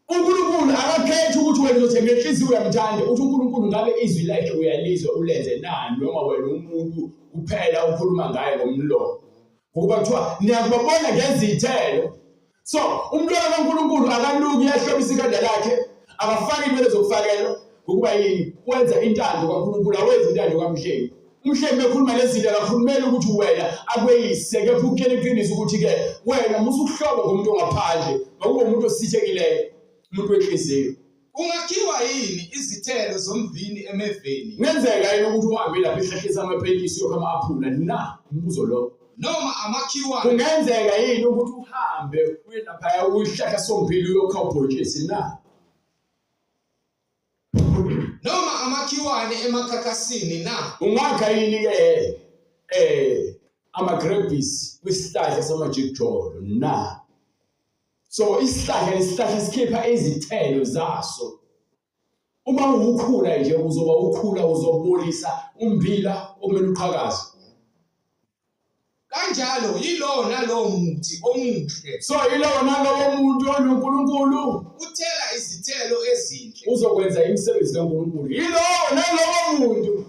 uNkulunkulu akakhethi ukuthi wena uzothi ngenhliziyo uyamthanda uthi uNkulunkulu ngabe izwi lakhe uyalizwa ulenze na noma wena umuntu kuphela ukhuluma ngaye ngomlomo ngokuba kuthiwa niyakubabona ngezithelo so umntwana kaNkulunkulu akaluki uyahlobisa ikhanda lakhe akafaki inwele zokufakelwa ngokuba yini wenza intando kaNkulunkulu awenzi intando kaMhlengi umhlengi bekhuluma lezi zinto akakhulumeli ukuthi wena akweyise kepha ukutshela iqiniso ukuthi-ke wena musa ukuhloba ngomuntu ongaphandle makube umuntu osisithekileyo umuntu wenhliziyo Kungakhiwa yini izithelo zomvini emeveni? Kungenzeka yini ukuthi uhambe lapha esihlahleni samapentshisi uyokha ama-aphula na? Umbuzo lowo. Noma amakhiwane? Kungenzeka yini ukuthi uhambe uye laphaya uyisihlahla somphila uyokha ubhontshisi na? Noma amakhiwane emakhakhasini na? Ungakha yini ke ama-grapes kwisihlahla samajikijolo na? So isihlahla nesihlahla sikhipha izithelo zaso. Uma uwukhula nje uzoba ukhula uzobolisa ummbila okumele uqhakaze. Kanjalo yilowo nalowo muthi omuhle. So yilowo nalowo muntu onoNkulunkulu uthela izithelo ezinhle. Uzokwenza imisebenzi kaNkulunkulu. Yilowo nalowo muntu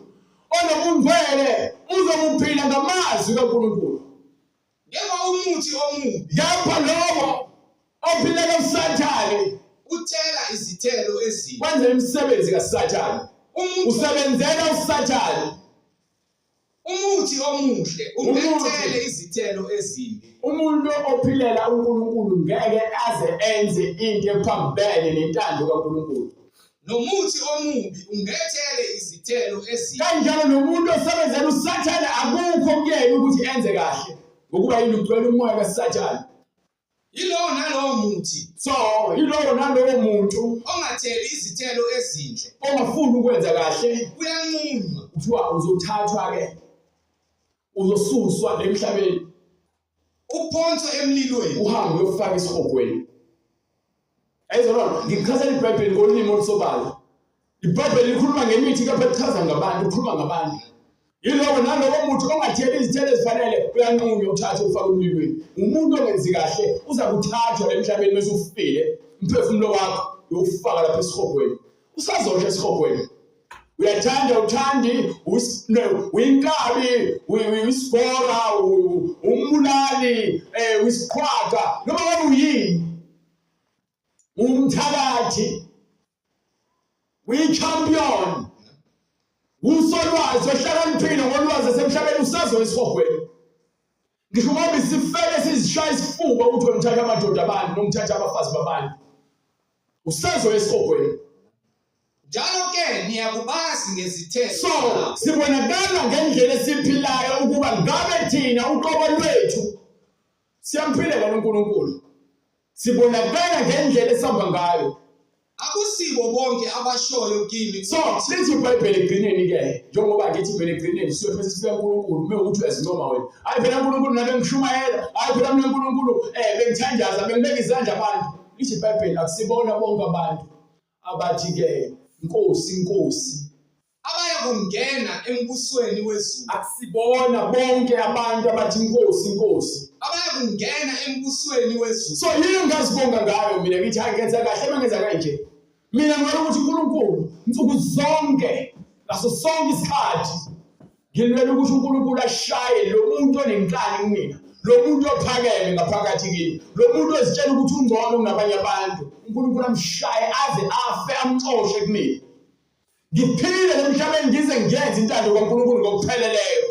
onobungcwele uzobuphila ngamazwi kaNkulunkulu. Kepha umuthi omubi Kepha lowo ophilela uSathane uthela izithelo ezimbi. wenza imisebenzi kaSathane. Umuthi Usebenzela uSathane. Umuthi omuhle Umuthi. ungethele izithelo ezimbi. Umuntu ophilela uNkulunkulu ngeke aze enze into ephambene nentando kaNkulunkulu. Nomuthi omubi ungethele izithelo ezimbi. Kanjalo nomuntu osebenzela uSathane akukho kuyena ukuthi enze kahle ngokuba yini ugcwele umoya kaSathane. Yilowo nalowo muthi So yilowo nalowo muntu ongatheli izithelo ezinhle ongafuni ukwenza kahle uyanqunywa kuthiwa uzothathwa ke uzosuswa emhlabeni uphonswe emlilweni. uhambe uyofaka esihogweni. Ayizona ngichazela iBhayibheli ngolimi olusobala. IBhayibheli likhuluma ngemithi kepha lichaza ngabantu, likhuluma ngabantu. Yilowo nalowo muthi ongatheli izithelo ezifanele uyanqunywa uthathe ufake emlilweni. Umuntu ongenzi kahle uza kuthathwa emhlabeni bese ufile umphefumulo wakho uyofaka lapha esihogweni. Usazosha esihogweni. Uyathanda uthandi uyinkabi uyisigora umbulali uyisiqhwaga noma ngabe uyini umthakathi uyi-champion usolwazi ohlakaniphile ngolwazi esemhlabeni usazo esihogweni ngisho ngoba isifele sizishaya isifuba ukuthi wena uthatha amadoda abantu noma uthatha abafazi babantu usazo esihogweni. Njalo ke niyakubazi ngezithelo So zabo. sibonakala ngendlela esiphilayo ukuba ngabe thina uqobo lwethu siyamphilela uNkulunkulu. Sibonakala ngendlela esihamba ngayo. Akusibo bonke abashoyo kimi So lithi iBhayibheli ekugcineni ke njengoba ngithi phela ekugcineni siyothi bese sifika uNkulunkulu uma ukuthi uyazincoma wena. Hayi phela uNkulunkulu nami ngishumayela, hayi phela mina uNkulunkulu bengithandaza, bengibeka izandla abantu. Lithi iBhayibheli akusibona bonke abantu abathi ke Nkosi Nkosi abaya kungena embusweni wezulu. Akusibona bonke abantu abathi Nkosi Nkosi abaya kungena embusweni wezulu. So yini engingazibonga ngayo mina ngithi hayi ngenza kahle bengenza kanje. Mina ngibona ukuthi uNkulunkulu nsuku zonke ngaso sonke isikhathi ngilwela ukuthi uNkulunkulu ashaye lo muntu onenkani kumina, lo muntu ophakeme ngaphakathi kimi, lo muntu ozitshela ukuthi ungcono kunabanye abantu. uNkulunkulu amshaye aze afe amxoshe kumina. Ngiphile emhlabeni ngize ngiyenze intando kaNkulunkulu ngokupheleleyo.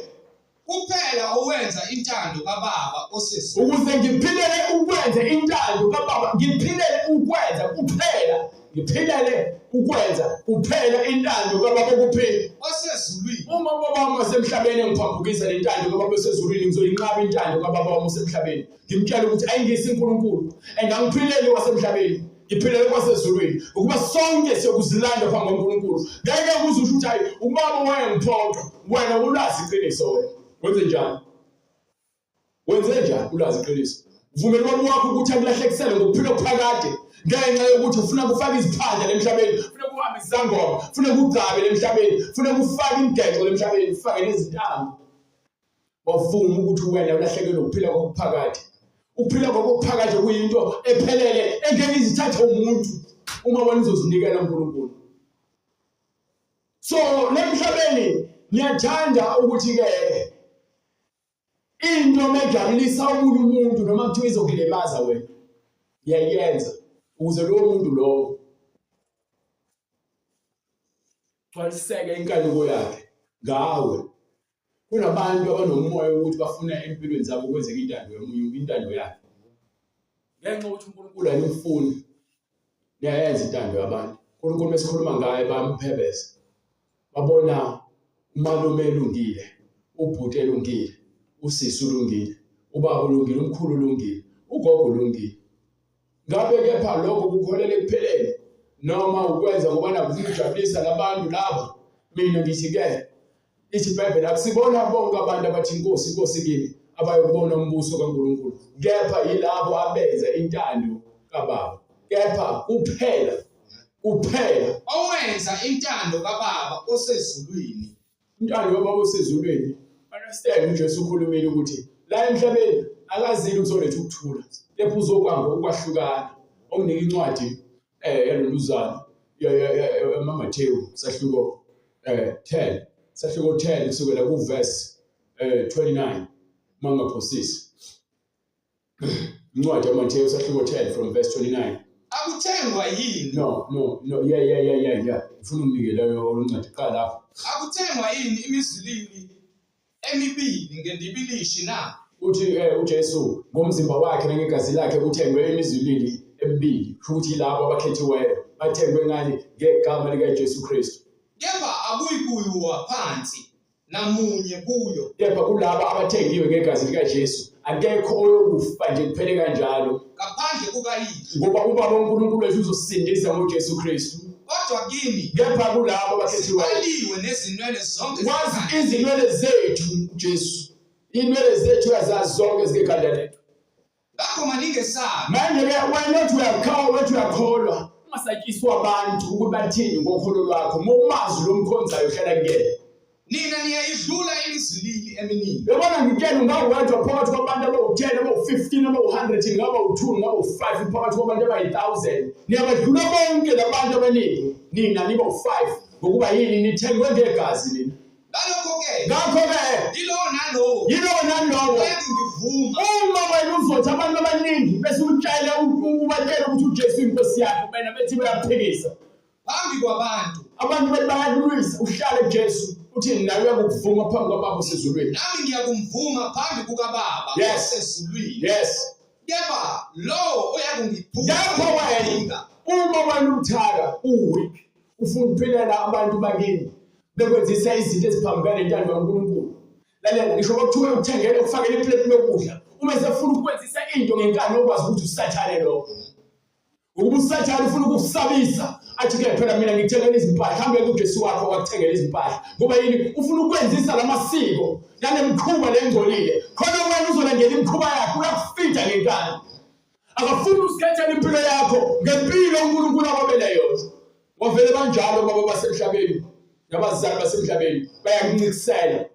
Kuphela owenza intando kaBaba osezulwini. Ukuze ngiphilele ukwenza intando kaBaba, ngiphilele ukwenza kuphela, ngiphilele ukwenza kuphela intando kaBaba kuphila. Osezulwini. Uma ubaba wami wasemhlabeni engiphambukisa le ntando kaBaba osezulwini, ngizoyinqaba intando kaBaba wami osemhlabeni. Ngimtshela ukuthi ayingisi uNkulunkulu and angiphileli wasemhlabeni. Ngiphilele kwasezulwini ukuba sonke siyokuzilanda phambi kwaNkulunkulu. Ngeke kuze usho ukuthi hayi ubaba wayengiphoqa, wena ulazi iqiniso wena. Wenze njani? Wenze njani ulazi iqiniso? Uvumela ubaba wakho ukuthi akulahlekisele ngokuphila okuphakade ngenxa yokuthi ufuna kufaka iziphandla emhlabeni, ufuna kuhambe izangoma, ufuna kugcabe emhlabeni, ufuna kufaka imigexo emhlabeni, ufake nezintambo. Wavuma ukuthi wena ulahlekelwe ukuphila kokuphakade. Ukuphila kokuphakade kuyinto ephelele engeke izithathe umuntu uma wena uzozinikela uNkulunkulu. So lemhlabeni niyathanda ukuthi ke into mejabulisa omunye umuntu noma kuthiwa izokulimaza wena uyayenza ukuze lowo muntu lowo gcwaliseke inkanuko yakhe ngawe. Kunabantu abanomoya wokuthi bafuna empilweni zabo kwenzeke intando yomunye intando yakhe. Ngenxa yokuthi uNkulunkulu animfuni niyayenza intando yabantu. uNkulunkulu mesikhuluma ngaye bayamphebeza. Babona umalume elungile, ubhuti elungile, usisi ulungile, ubaba ulungile, umkhulu ulungile, ugogo ulungile. Ngabe kepha lokho kukholela ekupheleni noma ukwenza ngoba nakufuna ukujabulisa labantu laba? Mina ngithi ke ithi iBhayibheli akusibona bonke abantu abathi Nkosi Nkosi kimi abayobona umbuso kaNkulunkulu, kepha yilabo abenza intando kaBaba. Kepha kuphela kuphela owenza intando kaBaba osezulwini. Intando kaBaba osezulwini. Understand uJesu ukhulumile ukuthi la emhlabeni akazile ukuzoletha ukuthula, kepha uzokwamba ukwahlukana. Onginika incwadi yaloluzana yamaMathewu sahluko 10 sahluko 10 kusukela ku verse 29 uma ngingaphosisi. Incwadi yaMathewu sahluko 10 from verse 29. Akuthengwa yini? No, no, no. Yeah, yeah, yeah, yeah, yeah. Ngifuna unginike leyo oluncwadi qala lapho. Akuthengwa yini imizwilili emibili ngendibilishi na? Uthi eh, uJesu ngomzimba wakhe nangegazi lakhe kuthengwe imizwilili emibili. Futhi labo abakhethiweyo bathengwe ngani ngegama likaJesu Kristu. Kepha akuyikuyiwa phansi namunye kuyo. Kepha kulabo abathengiwe ngegazi likaJesu akekho oyokufa nje kuphele kanjalo. Ngaphandle kukayihlo. Ngoba ubaba uNkulunkulu wethu uzosindisa ngoJesu Kristu. Kodwa kini kepha kulabo abakhethiweyo zibaliwe nezinwele zonke wazi zekhanda. izinwele zethu uJesu. Inwele zethu uyazazi zonke zikekhanda lethu. Ngakho maningesabi. Manje ke wena othi uyakholwa wethu uyakholwa ungasatshiswa abantu ukuthi bathini ngokholo lwakho momazi lo mkhonzayo uhlala kuyena. Nina niyayidlula imizwilili eminingi. Yabona ngitshela ungawedwa phakathi kwabantu abawu-10 abawu-15 abawu-100 ngaba u-2 ngaba u-5 phakathi kwabantu abayi-1000 niyabadlula bonke labantu abaningi nina niba u-5 ngokuba yini nithengwe ngegazi nina Ngalokho-ke ngakho-ke yilowo nalowo yilowo nalowo oyakungivuma uma wena uzothi abantu abaningi bese utshele ubatshele ukuthi uJesu inkosi yakho bena bethi bayaphikisa phambi kwabantu abantu bethi bayakulwisa uhlale kuJesu uthi nawe uyakuvuma phambi kwababa osezulwini nami ngiyakumvuma phambi kukababa Yes. osezulwini yes kepha lowo oyakungiphuka Ngakho wena uma wena ubuthaka uweak ufuna ukuphilela abantu bakini bekwenzisa izinto eziphambene nentando kaNkulunkulu lalela ngisho kwakuthiwa ukuthengela ukufakela iplate lokudla uma esefuna ukwenzisa into ngenkani okwazi ukuthi usathane lokho ngokuba usathane ufuna ukukusabisa athi ke phela mina ngikuthengela izimpahla hambe kuJesu wakho wakuthengela izimpahla ngoba yini ufuna ukwenzisa lamasiko nalemikhuba lengcolile khona wena uzolandela imikhuba yakhe uyakufida ngenkani akafuni usikhethele impilo yakho ngempilo uNkulunkulu akwabele yona wavele banjalo baba basemhlabeni nabazali basemhlabeni bayakuncikisela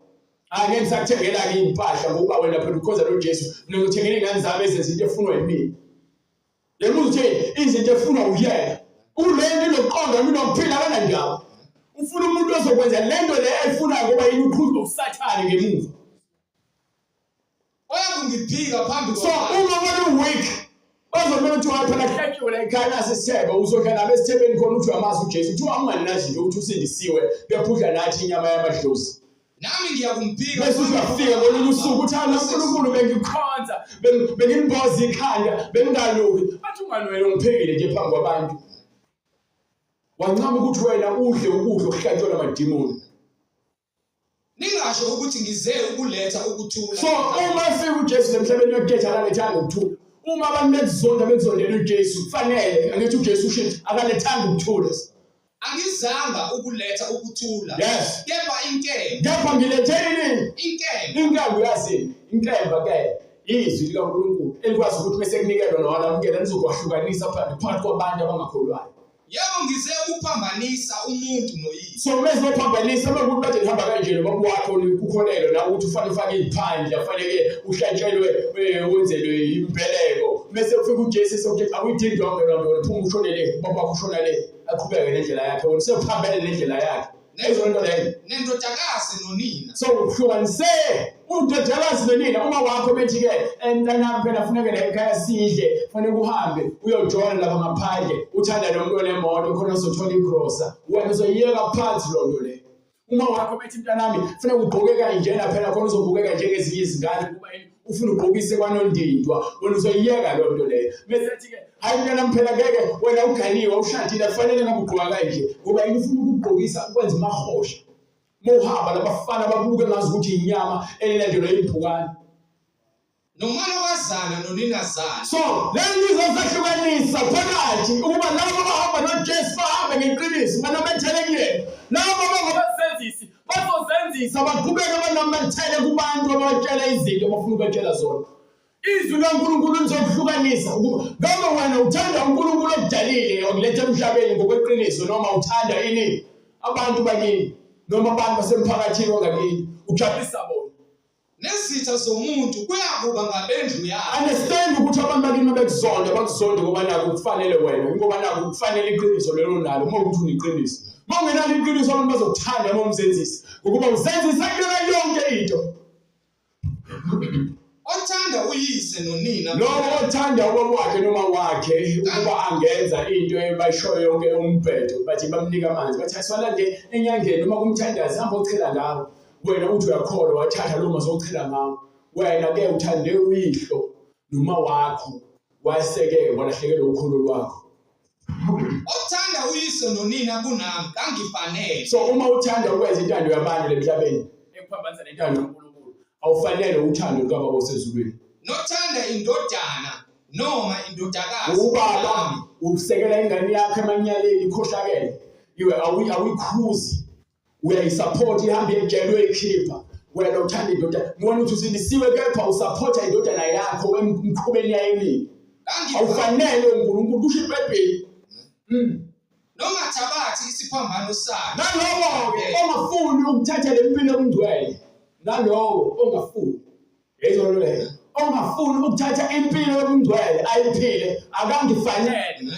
angeke ngisakuthengela-ke iy'mpahla ngokuba wena phela ukhonza lo Jesu mina ngizothengela iy'ngane zami ezenza into efunwa yimina yebo utheni izinto efunwa uyena kulento inokuqonda noma inokuphila kananjalo ufuna umuntu ozokwenza lento le ayifunayo ngoba yini uqhuzwa usathane ngemuva oyakungiphika phambi so uma wena uweak bazomela ukuthi hayi phela kuhlatshiwe la ekhaya nasi isithebe uzodla nabo esithebeni khona uthi uyamazi uJesu kuthiwa unganinazi nje ukuthi usindisiwe bephudla nathi inyama yamadlozi nami ngiyakumphika bese uthi uyafika ngolunye usuku uthi hayi uNkulunkulu bengikhonza bengimboza ikhanda bengingaluki bathi ungani wena ungiphekile nje phambi kwabantu wancama ukuthi wena udle ukudla okuhlatshwa namadimoni Ningasho ukuthi ngize ukuletha ukuthula. So uma efika uJesu emhlabeni uyokuthetha akalethanga ukuthula. Uma abantu bekuzonda bekuzondela uJesu kufanele angithi uJesu usho akalethanga ukuthula. Angizanga ukuletha ukuthula. Yes. Kepha inkemba. Kepha ngilethe ini? Inkemba. Inkemba uyazini? Inkemba ke izwi likaNkulunkulu elikwazi ukuthi bese kunikelwa nowalamukela lizokwahlukanisa phakathi kwabantu abangakholwayo. Yebo ngize ukuphambanisa umuntu noyise. So uma ezophambanisa uma kuthi kade nihamba kanje nobaba wakho ukukholelwa nawe ukuthi ufanele ufake iy'phandla kufanele uhlatshelwe eh, wenzelwe imbeleko bese kufika uJesu esokuthi awuyidingi yonke loo nto wena phuma ushone le ubaba wakho ushona le aqhubeke nendlela yakhe wena usephambene nendlela yakhe Leyo nto leyo. Nendodakazi nonina. So uhlukanise undodakazi nonina uma wakho bethi ke mntanami phela funeke la ekhaya sidle fanele uhambe uyojola lapha ngaphandle uthanda nomuntu onemoto khona uzothola igrosa wena uzoyiyeka phansi loo nto leyo uma wakho bethi mntanami funeka ugqoke kanjena phela khona uzobukeka njengezinye izingane kuba yini ufuna ugqokise kwanondindwa wena uzoyiyeka loo nto leyo bese ethi-ke hhayi mntanami phela ngeke wena uganiwe ushadile kufanele ngabe ugqoka kanje ngoba yini ufuna ukugqokisa ukwenza umahosha uma uhamba labafana babuke ngazi ukuthi inyama elilandelwa yimpukane Nomalokazana noninazana. So le nto izosahlukanisa phakathi ukuba labo abahamba noJesu bahambe ngeqiniso banamathele kuyena labo abangabasenzisi bazozenzisa baqhubeke banamathele kubantu ababatshela izinto abafuna ukubatshela zona izwi likaNkulunkulu lizokuhlukanisa ukuba ngabe wena uthanda uNkulunkulu okudalile wakuletha emhlabeni ngokweqiniso noma uthanda ini abantu bakini noma abantu basemphakathini wangakini ujabulisa bona Nezitha zomuntu kuyakuba ngabendlu yakhe. Understand ukuthi abantu bakini bekuzonda bakuzonde ngoba naku kufanele wena ngoba naku kufanele iqiniso lelo nalo uma ukuthi uneqiniso. Uma ungenalo iqiniso abantu bazokuthanda uma umzenzisa ngokuba uzenzisa kuyona yonke into. Othanda uyise nonina. Lowo othanda ubaba wakhe noma wakhe ukuba angenza into ebayishoyo yonke umbhedo bathi bamnika amanzi bathi asiwalande enyangeni noma kumthandazi hamba ochela ngawo. Wena uthi uyakholwa wathatha lo manzi ochela ngawo. Wena ke uthande uyihlo noma wakho wayeseke walahlekelwa ukholo lwakho. Othanda uyise nonina kunami kangifanele. So uma uthanda ukwenza intando yabantu lemhlabeni ekuphambanisa nentando kaNkulunkulu awufanele uthando lukababa osezulwini. Nothanda indodana noma indodakazi Ubaba usekela ingane yakho emanyaleni ikhohlakele. Iwe awuyikhuzi. Uyayisupport ihambe ejele uyayikhipha. Wena uthanda indodana. Ngibona ukuthi usindisiwe kepha usupport indodana yakho emkhubeni yayo emibi. Awufanele uNkulunkulu kusho iBhayibheli. Nongathabathi isiphambano sakhe. Nalowo-ke ongafuni ukuthatha le mpilo yobungcwele, nalowo ongafuni, yayizwa lento leyo, ongafuni ukuthatha impilo yobungcwele ayiphile, akangifanele.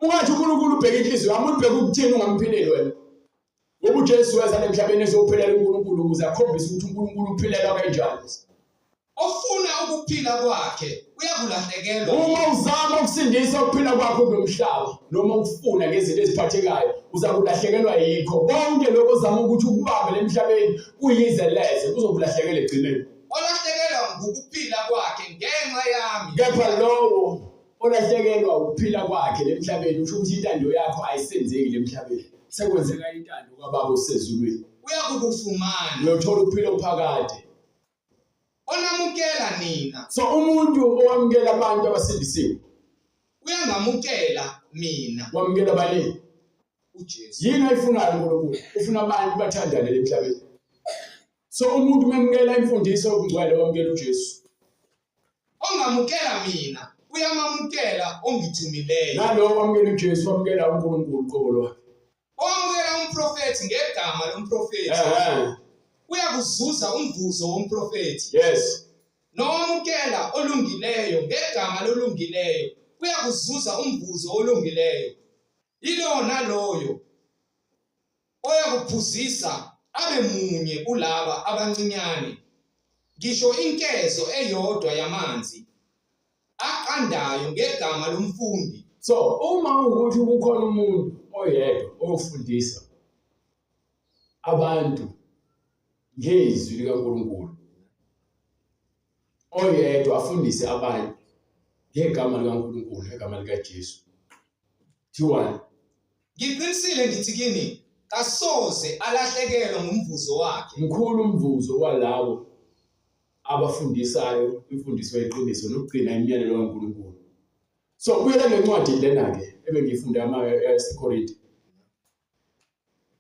Ungathi uNkulunkulu ubheka inhliziyo yami, ubheka ukuthini ungamphileli wena. Ngoba uJesu weza emhlabeni ezophilela uNkulunkulu ukuze akhombise ukuthi uNkulunkulu uphilelwa kanjani. Ofuna ukuphila kwakhe uyakulahlekelwa. Uma uzama ukusindisa ukuphila kwakho kulo mhlaba noma ukufuna ngezinto eziphathekayo uzakulahlekelwa yikho konke lokho ozama ukuthi ukubambe lemhlabeni kuyize leze kuzokulahlekela ekugcineni. Olahlekelwa ngukuphila kwakhe ngenxa yami. Kepha lowo olahlekelwa ukuphila kwakhe lemhlabeni usho ukuthi intando yakho ayisenzeki lemhlabeni sekwenzeka intando kaBaba osezulwini. Uyakukufumana. Uyothola ukuphila okuphakade. Onamukela nina. So umuntu owamukela abantu abasindisiwe uyangamukela mina. Wamukela bani? UJesu. Yini ayifunayo uNkulunkulu? Ufuna abantu bathandane emhlabeni. So umuntu memukela imfundiso yobungcwele wamukela uJesu. Ongamukela mina uyamamukela ongithumileyo. Nalowo wamukela uJesu wamukela uNkulunkulu qobo lwakhe. Owamukela umprofethi ngegama lomprofethi uyakuzuza umvuzo womprofethi. Yes. Nowamukela olungileyo ngegama lolungileyo uyakuzuza umvuzo olungileyo. Yilowo naloyo oyakuphuzisa abe munye kulaba abancinyane ngisho inkezo eyodwa yamanzi aqandayo ngegama lomfundi. So uma ukuthi kukhona umuntu oyedwa oyofundisa abantu ngezwi likaNkulunkulu, oyedwa afundise abantu ngegama likaNkulunkulu, ngegama likaJesu, thiwani? Ngiqinisile ngithi kini, kasoze alahlekelwa ngumvuzo wakhe. Mkhulu umvuzo walabo abafundisayo imfundiso yeqiniso nokugcina imiyalelo kaNkulunkulu. So buyela le ncwadi lena-ke ebengiyifunda yaseKorinte.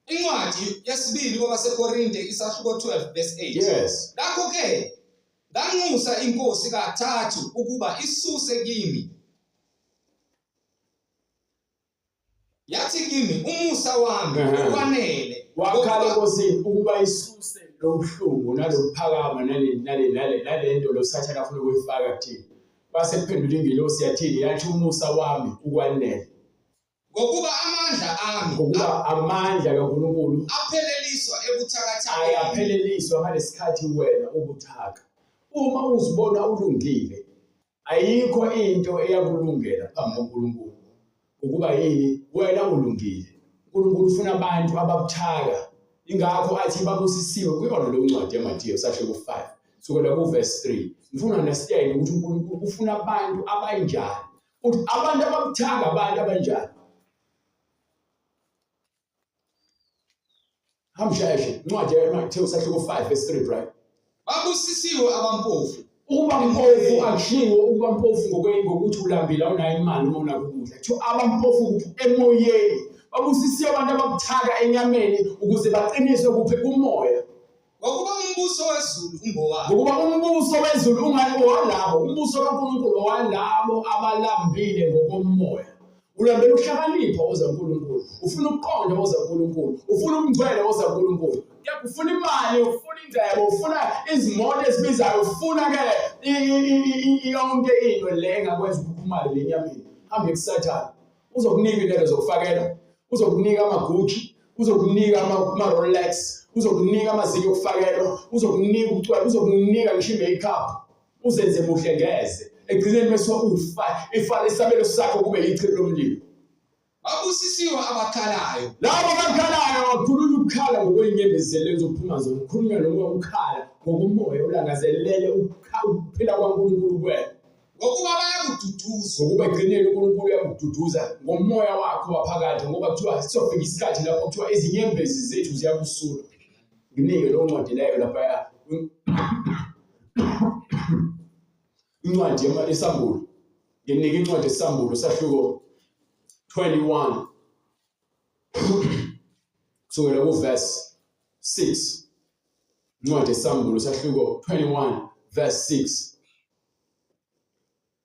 Incwadi yesibili kwabaseKorinte isahluko 12 verse 8. Yes. Ngakho-ke nganxusa inkosi kathathu ukuba isuse kimi. Yathi kimi umusa wami ukwanele. Wakhala enkosini ukuba isuse lobuhlungu nalokuphakama nale nale nale nalento lo Sathane afuna ukuyifaka kuthina. Base kuphendula ingelosi yathini yathi umusa wami ukwanele. Ngokuba amandla ami ngokuba amandla kaNkulunkulu apheleliswa ebuthakathakeni. Ayapheleliswa ngalesikhathi wena ubuthaka. Uma uzibona ulungile ayikho into eyakulungela phambi koNkulunkulu. Ukuba yini wena ulungile. uNkulunkulu ufuna abantu ababuthaka. Ingakho athi babusisiwe kuyona leyo ncwadi yaMathewu sahluko 5 sukela kuverse 3. Ngifuna understand ukuthi uNkulunkulu ufuna abantu abanjani. Uthi abantu ababuthaka abantu abanjani. Hamsheshe incwadi yaMathewu sahluko 5 verse 3 right. Babusisiwe abampofu. Ukuba mpofu akushiwo ukuba mpofu ngokuthi ulambile awunayo imali uma unakho ukudla. Kuthiwa abampofu kuphi emoyeni. Babusisiwe abantu ababuthaka enyameni ukuze baqiniswe kuphi kumoya. Ngokuba umbuso wezulu ungowabo. Ngokuba umbuso wezulu ungowalabo, umbuso kaNkulunkulu owalabo abalambile ngokomoya. Ulambela ukuhlakanipha oza uNkulunkulu, ufuna ukuqonda oza uNkulunkulu, ufuna ubungcwele oza uNkulunkulu. Kepha ufuna imali, ufuna ingcebo, ufuna izimoto ezibizayo, ufuna ke yonke into le engakwenza ukhukhumale le nyameni. Hambe kuSathane. Uzokunika into zokufakela, uzokunika amaGucci, uzokunika ama-Rolex, uzokunika amazinyo okufakelwa, uzokunika ubucwebe, uzokunika ngisho i-makeup. Uzenze muhle ngeze. Ekugcineni bese ufa, ifa isabelo sakho kube yichibi lomlilo. Babusisiwe abakhalayo. Labo abakhalayo bakhulula ukukhala ngokwenyembezi zokuphuma zona. Ukhulunywa noma ukhala ngokomoya ulangazelele ukuphila kwaNkulunkulu kuwena. Ngokuba bayakududuzwa. Ngokuba ekugcineni uNkulunkulu uyakududuza ngomoya wakho waphakade ngoba kuthiwa sizofika isikhathi lapho kuthiwa izinyembezi zethu ziyakusula. Nginike leyo ncwadi leyo laphaya. Incwadi yeSambulo. Nginike incwadi yeSambulo sahluko 21 kusukela kuverse 6. Incwadi yeSambulo sahluko 21 verse 6.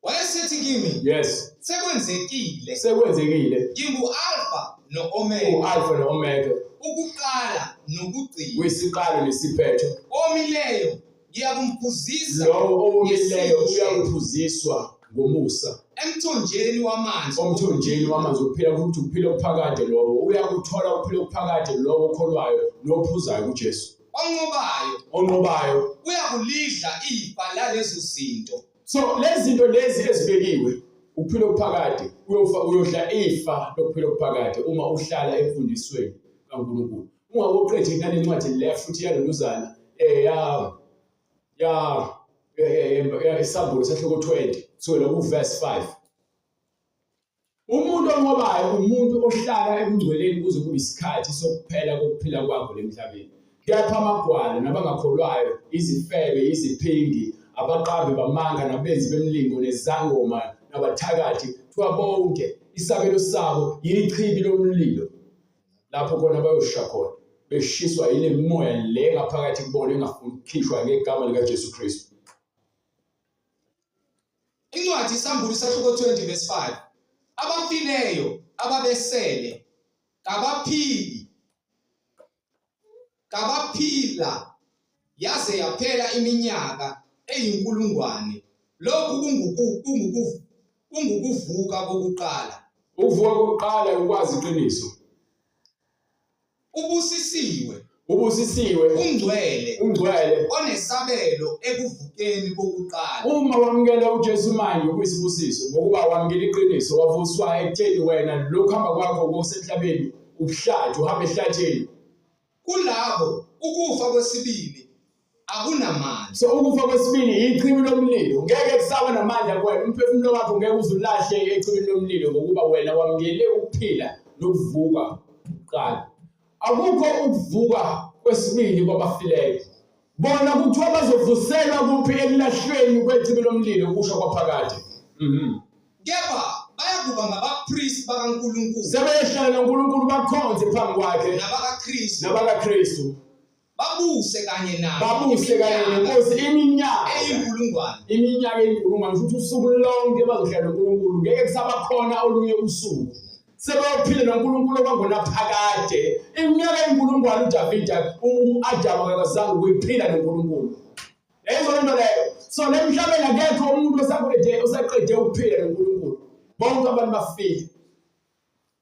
Wayesethi kimi, Yes, sekwenzekile. Sekwenzekile. Ngingu-Alfa no-Omega, U-Alpha no-Omega, ukuqala nokugcina. Uyisiqalo nesiphetho. Omileyo ngiyakumphuzisa Lowo owomileyo ngesihle uyakuphuziswa ngomusa emthonjeni wamanzi omthonjeni wamanzi okuphila, ukuthi ukuphila okuphakade lowo uyakuthola ukuphila okuphakade lowo okholwayo nophuzayo kuJesu. Onqobayo Onqobayo uyakulidla ifa lalezo zinto. So lezi zinto lezi ezibekiwe ukuphila okuphakade uyofa uyodla ifa lokuphila okuphakade uma uhlala emfundisweni kaNkulunkulu. Ungakoqethi nalencwadi le futhi yaloluzana ya ya ya isambulo sahluko 20 kusukela ku verse 5. Umuntu onqobayo umuntu ohlala ebungcweleni kuze kube isikhathi sokuphela kokuphila kwakho lemhlabeni. Kepha amagwala nabangakholwayo, izifebe, iziphingi, abaqambi bamanga nabenzi bemilingo nezangoma nabathakathi, kuthiwa bonke isabelo sabo yichibi lomlilo lapho khona bayosha khona beshiswa yile mimoya le ngaphakathi kubona engafuni ukukhishwa ngegama likaJesu Kristu. Incwadi iSambulo isahluko 20 verse 5. Abafileyo ababesele kabaphili kabaphila yaze yaphela iminyaka eyinkulungwane. Lokhu kungukuvuka kokuqala. Ukuvuka kokuqala ukwazi iqiniso. Ubusisiwe. Ubusisiwe. Ungcwele. Ungcwele. Onesabelo ekuvukeni kokuqala. Uma wamukela uJesu manje kuyisibusiso ngokuba wamukela iqiniso wavuswa ekutheni wena lokhu hamba kwakho kusemhlabeni ubuhlathi uhamba ehlathini. Kulabo ukufa kwesibili akunamandla. So ukufa kwesibili yichibi lomlilo. Ngeke kusaba namandla kuwena. Umphefumulo wakho ngeke uze ulahle echibini lomlilo ngokuba wena wamukele ukuphila nokuvuka kuqala. Akukho ukuvuka kwesibili kwabafileyo. Bona kuthiwa bazovuselwa kuphi ekulahlweni kwechibi lomlilo kusho kwaphakade. Kepha bayakuba ngabapristi bakaNkulunkulu. Sebeyohlala noNkulunkulu bakhonze phambi kwakhe. NabakaKristu. NabakaKristu. Babuse kanye naye. Babuse kanye nenkosi iminyaka eyinkulungwane. Iminyaka eyinkulungwane futhi usuku lonke bazohlala noNkulunkulu ngeke kusaba khona olunye usuku. Sebeyophila noNkulunkulu abangonaphakade. Iminyaka eyinkulungwane uDavida uAdamu akazange ukuyiphila noNkulunkulu. Yayizwa lento leyo. So le mhlabeni akekho umuntu osaqede ukuphila noNkulunkulu. Bonke abantu bafile.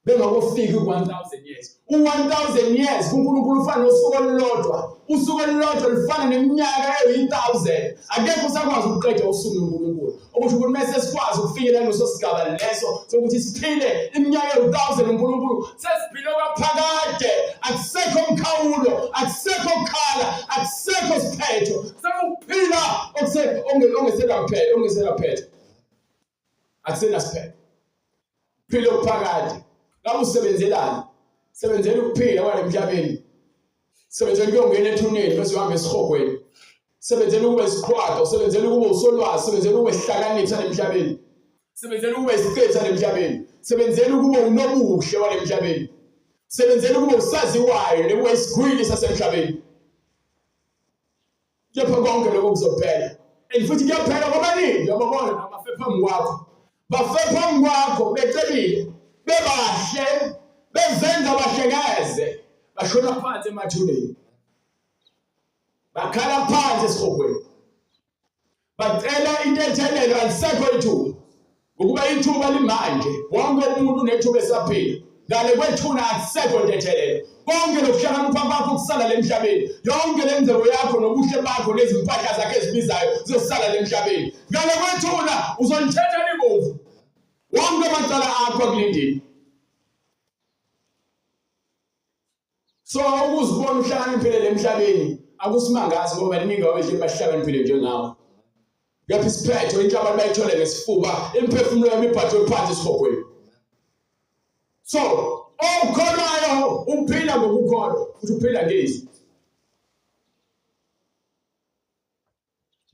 Bengakofiki ku-1000 years. U-1000 years kuNkulunkulu ufana nosuku olulodwa. Usuku olulodwa lufana neminyaka eyi-1000. Akekho usakwazi ukuqeda usuku noNkulunkulu. Okusho ukuthi mase sikwazi ukufinyelela kuleso sigaba leso sokuthi siphile iminyaka ewu-1000 noNkulunkulu, sesiphile kwaphakade. Akusekho mkhawulo, akusekho kukhala, akusekho siphetho. Sekuphila ongeselaphetho. Akusenasiphetho. Phila okuphakade. Ngabe usebenzelani? Sebenzela ukuphila kwale emhlabeni. Sebenzela ukuyongena ethuneni bese uhamba esihogweni. Sebenzela ukuba isiqhwaga, usebenzela ukuba usolwazi, sebenzela ukuba isihlakaniphi salemhlabeni. Sebenzela ukuba isicebi salemhlabeni. Sebenzela ukuba unobuhle walemhlabeni. Sebenzela ukuba usaziwayo nekuba isigwili sasemhlabeni. Kepha konke lokho kuzophela. And futhi kuyaphela kwabaningi uyababona abafe phambi kwakho. Bafe phambi kwakho becebile, bebahle, bezenza bahlekeze, bashona phansi emathuneni. Bakhala phansi esihogweni. Bacela intethelelo alisekho ithuba. Ngokuba ithuba limanje, wonke umuntu unethuba esaphila. Ngale kwethuna akusekho ntethelelo. Konke lokuhlakanipha kwakho kusala lemhlabeni. Yonke lengcebo yakho nobuhle bakho nezimpahla zakhe ezibizayo zizosala lemhlabeni. Ngale kwethuna uzolithetha libomvu. Wonke amacala akho akulindile. So ukuzibona uhlakaniphile lemhlabeni akusimangazi ngoba baningi abedle bahlakaniphile njengawe. Kepha isiphetho into abantu bayithole ngesifuba imiphefumulo yami ibhajwe phansi esihogweni. So okholwayo uphila ngokukholwa futhi uphila ngezwi.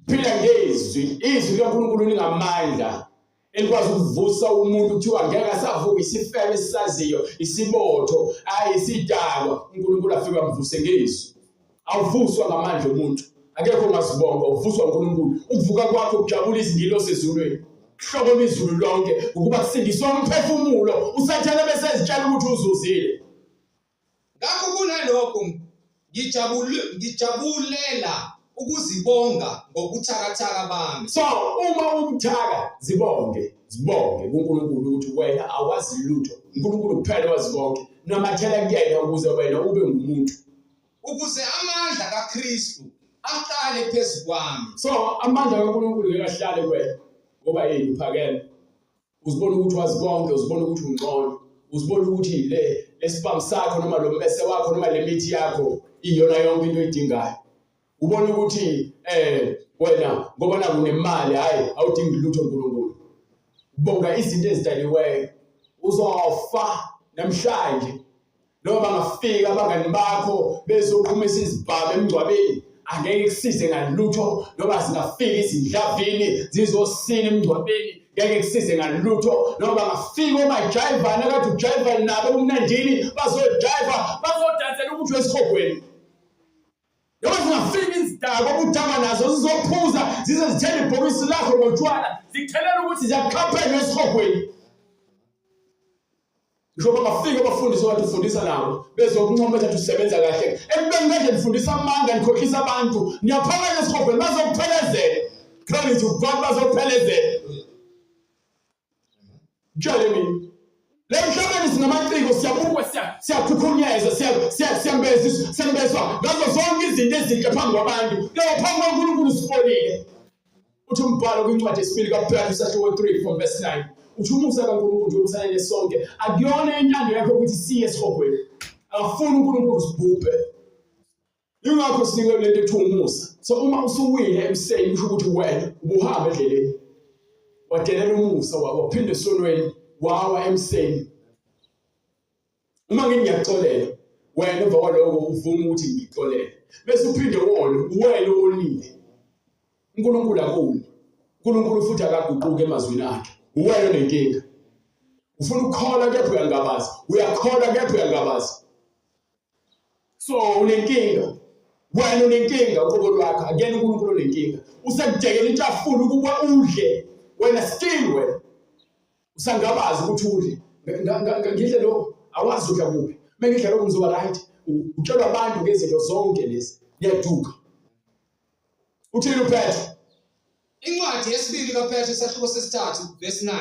Phila ngezwi, izwi likaNkulunkulu lingamandla elikwazi ukuvusa umuntu kuthiwa ngeke asavuka isifebe esisaziyo isibotho ayi isidakwa uNkulunkulu afike amvuse ngezwi awuvuswa ngamandla omuntu akekho ongazibonga uvuswa uNkulunkulu ukuvuka kwakho kujabula izingilosi ezulwini kuhlokoma izulu lonke ukuba kusindiswa umphefumulo usathane bese ezitshela ukuthi uzuzile Ngakho kunalokho ngijabule ngijabulela ukuzibonga ngobuthakathaka bami. So uma ubuthaka zibonge, zibonge kuNkulunkulu ukuthi wena awazi lutho. uNkulunkulu kuphela wazi konke. Namathela kuyena ukuze wena ube ngumuntu. Ukuze amandla kaKristu ahlale phezu kwami. So amandla kaNkulunkulu ngeke ahlale kuwena ngoba yini uphakeme. Uzibona ukuthi wazi konke, uzibona ukuthi ungcono, uzibona ukuthi le lesibhamu sakho noma lo mmese wakho noma le mithi yakho iyona yonke into oyidingayo. Ubona ukuthi eh wena ngoba naku nemali hayi awudingi lutho uNkulunkulu. Ubonga izinto ezidaliweyo. Uzofa namhlanje Noma bangafika abangani bakho bezoqhumisa izibhamu emngcwabeni angeke kusize ngalutho noma zingafika izindlavini zizosina emngcwabeni ngeke kusize ngalutho noma bangafika omajayivana kade ujayiva nabo kumnandini bazojayiva bazodansela ukuthi wesihogweni noma zingafika izidakwa obudakwa nazo zizophuza zize zithele ibhokisi lakho ngotshwala zikuthelele ukuthi ziyakukhaphela esihogweni Ngisho bangafika abafundisi okade ufundisa nabo bezokuncoma bethi usebenza kahle. Ekubeni kade nifundisa amanga nikhohlisa abantu, niyaphakanya esihogweni bazokuphelezela. Glory to God bazokuphelezela. Tshele mina. Le mhlabeni sinamaciko siyabukwa siyakhukhunyezwa siyambezwa siyambezwa ngazo zonke izinto ezinhle phambi kwabantu. Kepha phambi kwaNkulunkulu sibolile. Uthi umbhalo kwincwadi yesibili kaPetru isahluko 3 from verse 9. Uthi umusa kaNkulunkulu njengoba usanele sonke akuyona intando yakhe ukuthi siye esihogweni. Akafuni uNkulunkulu sibhubhe. Ingakho sinikwe lento ethiwa umusa. So uma usuwile emseni kusho ukuthi wena ubuhamba endleleni. Wadelela umusa waphinda esonweni wawa emseni. Uma ngithi ngiyakuxolela wena emva kwaloko uvuma ukuthi ngikuxolele bese uphinde wone uwena owonile uNkulunkulu akoni uNkulunkulu futhi akaguquki emazwini akhe uwena onenkinga ufuna ukukholwa kepha uyangabaza uyakholwa kepha uyangabaza so unenkinga wena unenkinga uqobo lwakho akuyena uNkulunkulu onenkinga usekudekela itafula ukuba udle wena still wena usangabazi ukuthi udle ngidle lokho awazi udla kuphi uma ngidla lokho ngizoba right utshelwa abantu ngezinto zonke lezi niyaduka uthini uPetru Incwadi yesibili kaPetru isahluko sesithathu verse 9.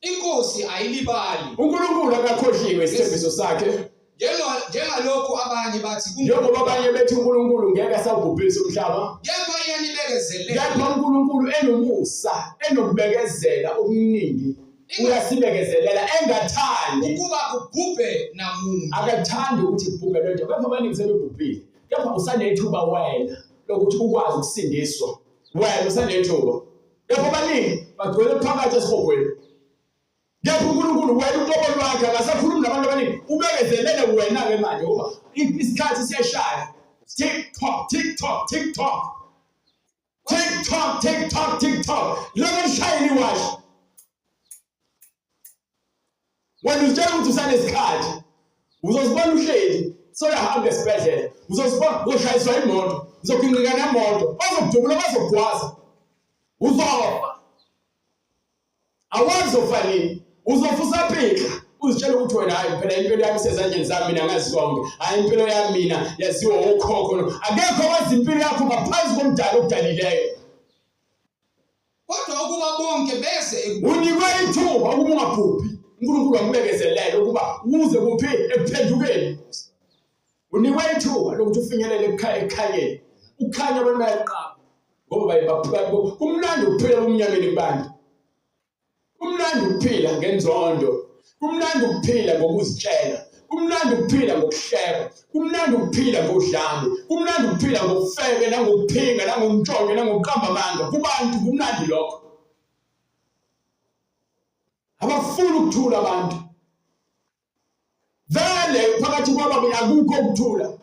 Inkosi ayilibali. uNkulunkulu akakhohliwe isithembiso sakhe Njengalokhu abanye bathi njengoba abanye bethi uNkulunkulu ngeke asawubhubhisa umhlaba kepha iyanibekezelela kepha uNkulunkulu enomusa enokubekezela okuningi uyasibekezelela engathandi ukuba kubhubhe namuntu akathandi ukuthi kubhubhe lento kepha abaningi sebebhubhile kepha usanethuba wena lokuthi ukwazi ukusindiswa wena usanethuba kepha abaningi bagcwele phakathi esihogweni Kepha uNkulunkulu wena uqobo lwakhe akasakhulumi nabantu abaningi ubekezelele wena-ke manje ngoba isikhathi siyashaya tick tock tick tock tick tock tick tock tick tock tick tock lokho lishayile iwashi wena uzitshela ukuthi usanesikhathi uzozibona uhleli soyahamba esibhedlela uzozibona uzoshayiswa imoto uzoginqika nemoto bazokudubula bazokugwaza uzofa Awazi uzofa nini. Uzofa usapika. Uzitshela ukuthi wena hayi phela impilo yami isezandleni zami mina ngazi konke. Hayi impilo yami mina yaziwa okhokho. Akekho wazi impilo yakho ngaphansi komdali okudalileyo. Kodwa ukuba bonke beze unikwe ithuba ukuba ungabhubhi. uNkulunkulu wakubekezelela ukuba uze kuphi ekuphendukeni. Unikwe ithuba lokuthi ufinyelele ekukhanyeni. Ukukhanya abantu bayaqaba ngoba kumnandi ukuphila ebumnyameni kubantu. Kumnandi ukuphila ngenzondo. Kumnandi ukuphila ngokuzitshela. Kumnandi ukuphila ngokuhleba. Kumnandi ukuphila ngodlame. Kumnandi ukuphila ngokufebe nangokuphinga nangokuntshontsha nangokuqamba amanga. Kubantu kumnandi lokho. Abafuni ukuthula abantu. Vele phakathi kwababi akukho ukuthula.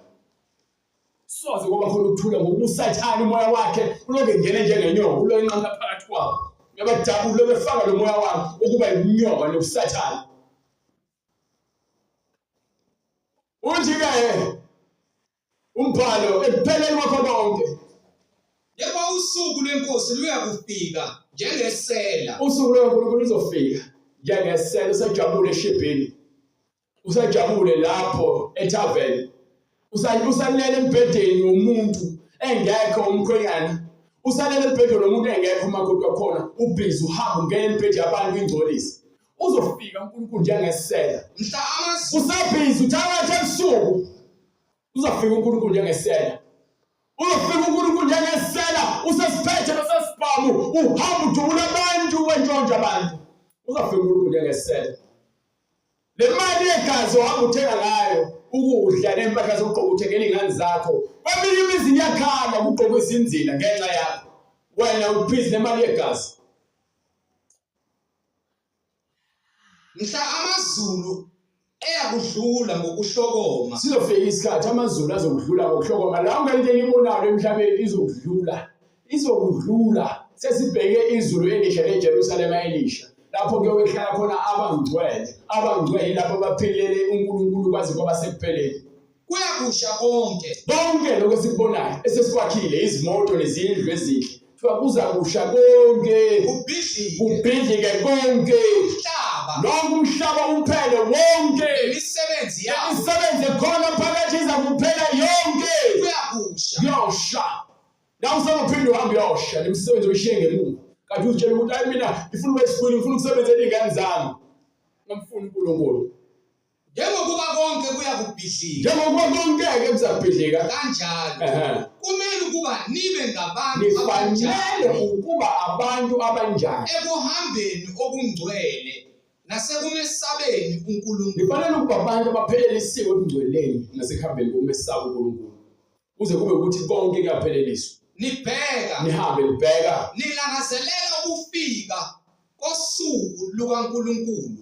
Soze kwaba khona ukuthula ngokuba uSathane umoya wakhe uloke ngene njengenyoka uloke enqamula phakathi kwabo. Uyabadabula befaka lo moya wakhe ukuba inyoka nobusathane. Uthi-ke Umbhalo ekupheleni kwakho konke. Kepha usuku lwenkosi luyakufika njengesela. Usuku lwenkulunkulu luzofika njengesela usajabule eshibhini. Usajabule lapho etavern. Usalele embhedeni womuntu engekho umkhwenyana. Usalele embhedeni womuntu engekho umakoti wakhona ubhizi uhamba ungena embhedeni yabantu ingcolise. Uzofika uNkulunkulu njengesela. Mhla amazulu Usabhizi uthakatha ebusuku. Uzofika uNkulunkulu njengesela. Uzofika uNkulunkulu njengesela usesiphethe nosesibhamu uhamba udubula abantu wentshontsha abantu. Uzofika uNkulunkulu njengesela. Le mali yegazi ohamba uthenga ngayo ukudla nempahla zokugqoka uthengela iy'ngane zakho. Kweminye imizi iyakhala kugqokwa izinzila ngenxa yakho. Wena ubhizi nemali yegazi. Mhla amazulu eyakudlula ngokuhlokoma. Sizofika isikhathi amazulu azokudlula ngokuhlokoma. La yonke into eniyibonayo emhlabeni izokudlula. Izokudlula. Sesibheke izulu elisha neJerusalema elisha. Lapho kuyobe kuhlala khona abangcwele. Abangcwele yilabo abaphilele uNkulunkulu kwaze kwaba sekupheleni. Kuyakusha konke. Konke lokho esikubonayo esesikwakhile izimoto nezindlu ezinhle. Kuthiwa kuza kusha konke. Kubhidlike. Kubhidlike konke. Umhlaba. Lonke umhlaba uphele wonke. Imisebenzi yawo. Imisebenzi ekhona phakathi iza kuphela yonke. Kuyakusha. Kuyosha. La usazophinde uhambe uyosha nemisebenzi oyishiye ngemuva. Kanti uzitshela ukuthi hayi mina ngifuna ukuba esikhwini ngifuna ukusebenzela iy'ngane zami. Ngamfuni uNkulunkulu. Njengokuba konke kuyakubhidlika. Njengokuba konke-ke kuzakubhidlika. Kanjalo. Kumele ukuba nibe ngabantu Nifanele ukuba abantu abanjani? Ekuhambeni okungcwele nasekumesabeni uNkulunkulu. Nifanele ukuba abantu abaphelelisiwe ebungcweleni nasekuhambeni kokumesaba uNkulunkulu. Kuze kube ukuthi konke kuyapheleliswa. Nibheka. Nihambe nibheka. Nilangazelela ukufika kosuku lukaNkulunkulu.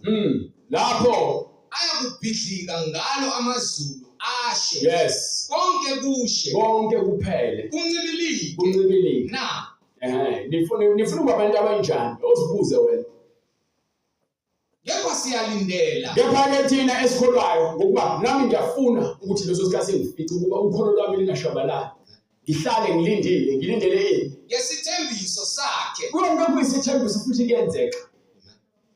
Lapho ayakubhidlika ngalo amazulu ashe. Yes. Konke kushe. Konke kuphele. Kuncibilike. Kuncibilike. Na. Nifuna ukuba abantu abanjani? Ozibuze wena. Kepha siyalindela. Kepha-ke thina esikholwayo, ngokuba nami ngiyafuna ukuthi leso sikhathi sengifice ukuba ukholo lwami lingashabalali. Ngihlale ngilindile, ngilindele ini? Ngesithembiso sakhe. Konke kuyisithembiso futhi kuyenzeka.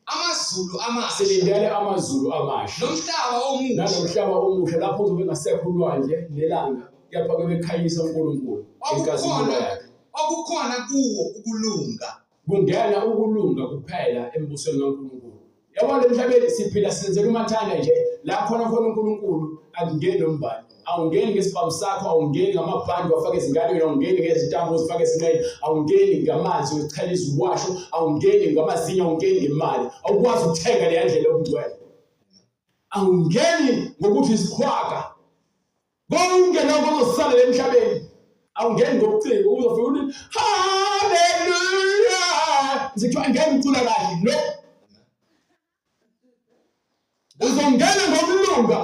Amazulu amasha. Silindele amazulu amasha. Nomhlaba omusha. Nanomhlaba omusha lapho kuzobe ngasekho ulwandle nelanga kepha kube khanyisa uNkulunkulu inkazimulo yakhe. Okukhona kuwo ukulunga. Kungena ukulunga kuphela embusweni kaNkulunkulu. Yabona emhlabeni siphila senzela umathanda nje la khona khona uNkulunkulu akungeni nombani. Awungeni ngesibhamu sakho, awungeni ngamabhandi wafaka ezingalweni, awungeni ngezintambo uzifake esinqeni, awungeni ngamanzi uzichela iziwasho, awungeni ngamazinyo, awungeni ngemali. Awukwazi ukuthenga leya ndlela yobungcwele. Awungeni ngokuthi isiqhwaga Konke lokho kuzosalela emhlabeni. Awungeni ngobuciko uzofika uthi haleluya. Ngithiwa ngeke ngicula kahle. No. Uzongena ngokulunga.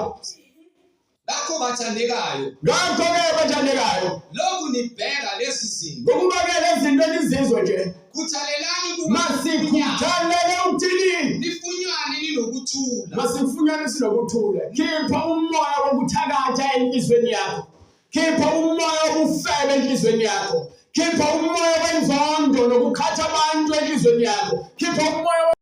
Ngakho bathandekayo. Ngakho-ke bathandekayo. Lokhu nibheka lezi zinto. Ngokuba-ke lezi zinto enizizwe nje. Khuthalelani ukuba Masikhuthalele ukuthini? Nifunyane ninokuthula. Masifunyane sinokuthula. Khipha umoya wokuthakatha enhlizweni yakho. Khipha umoya wobufebe enhlizweni yakho. Khipha umoya wenzondo nokukhatha abantu enhlizweni yakho. Khipha umoya.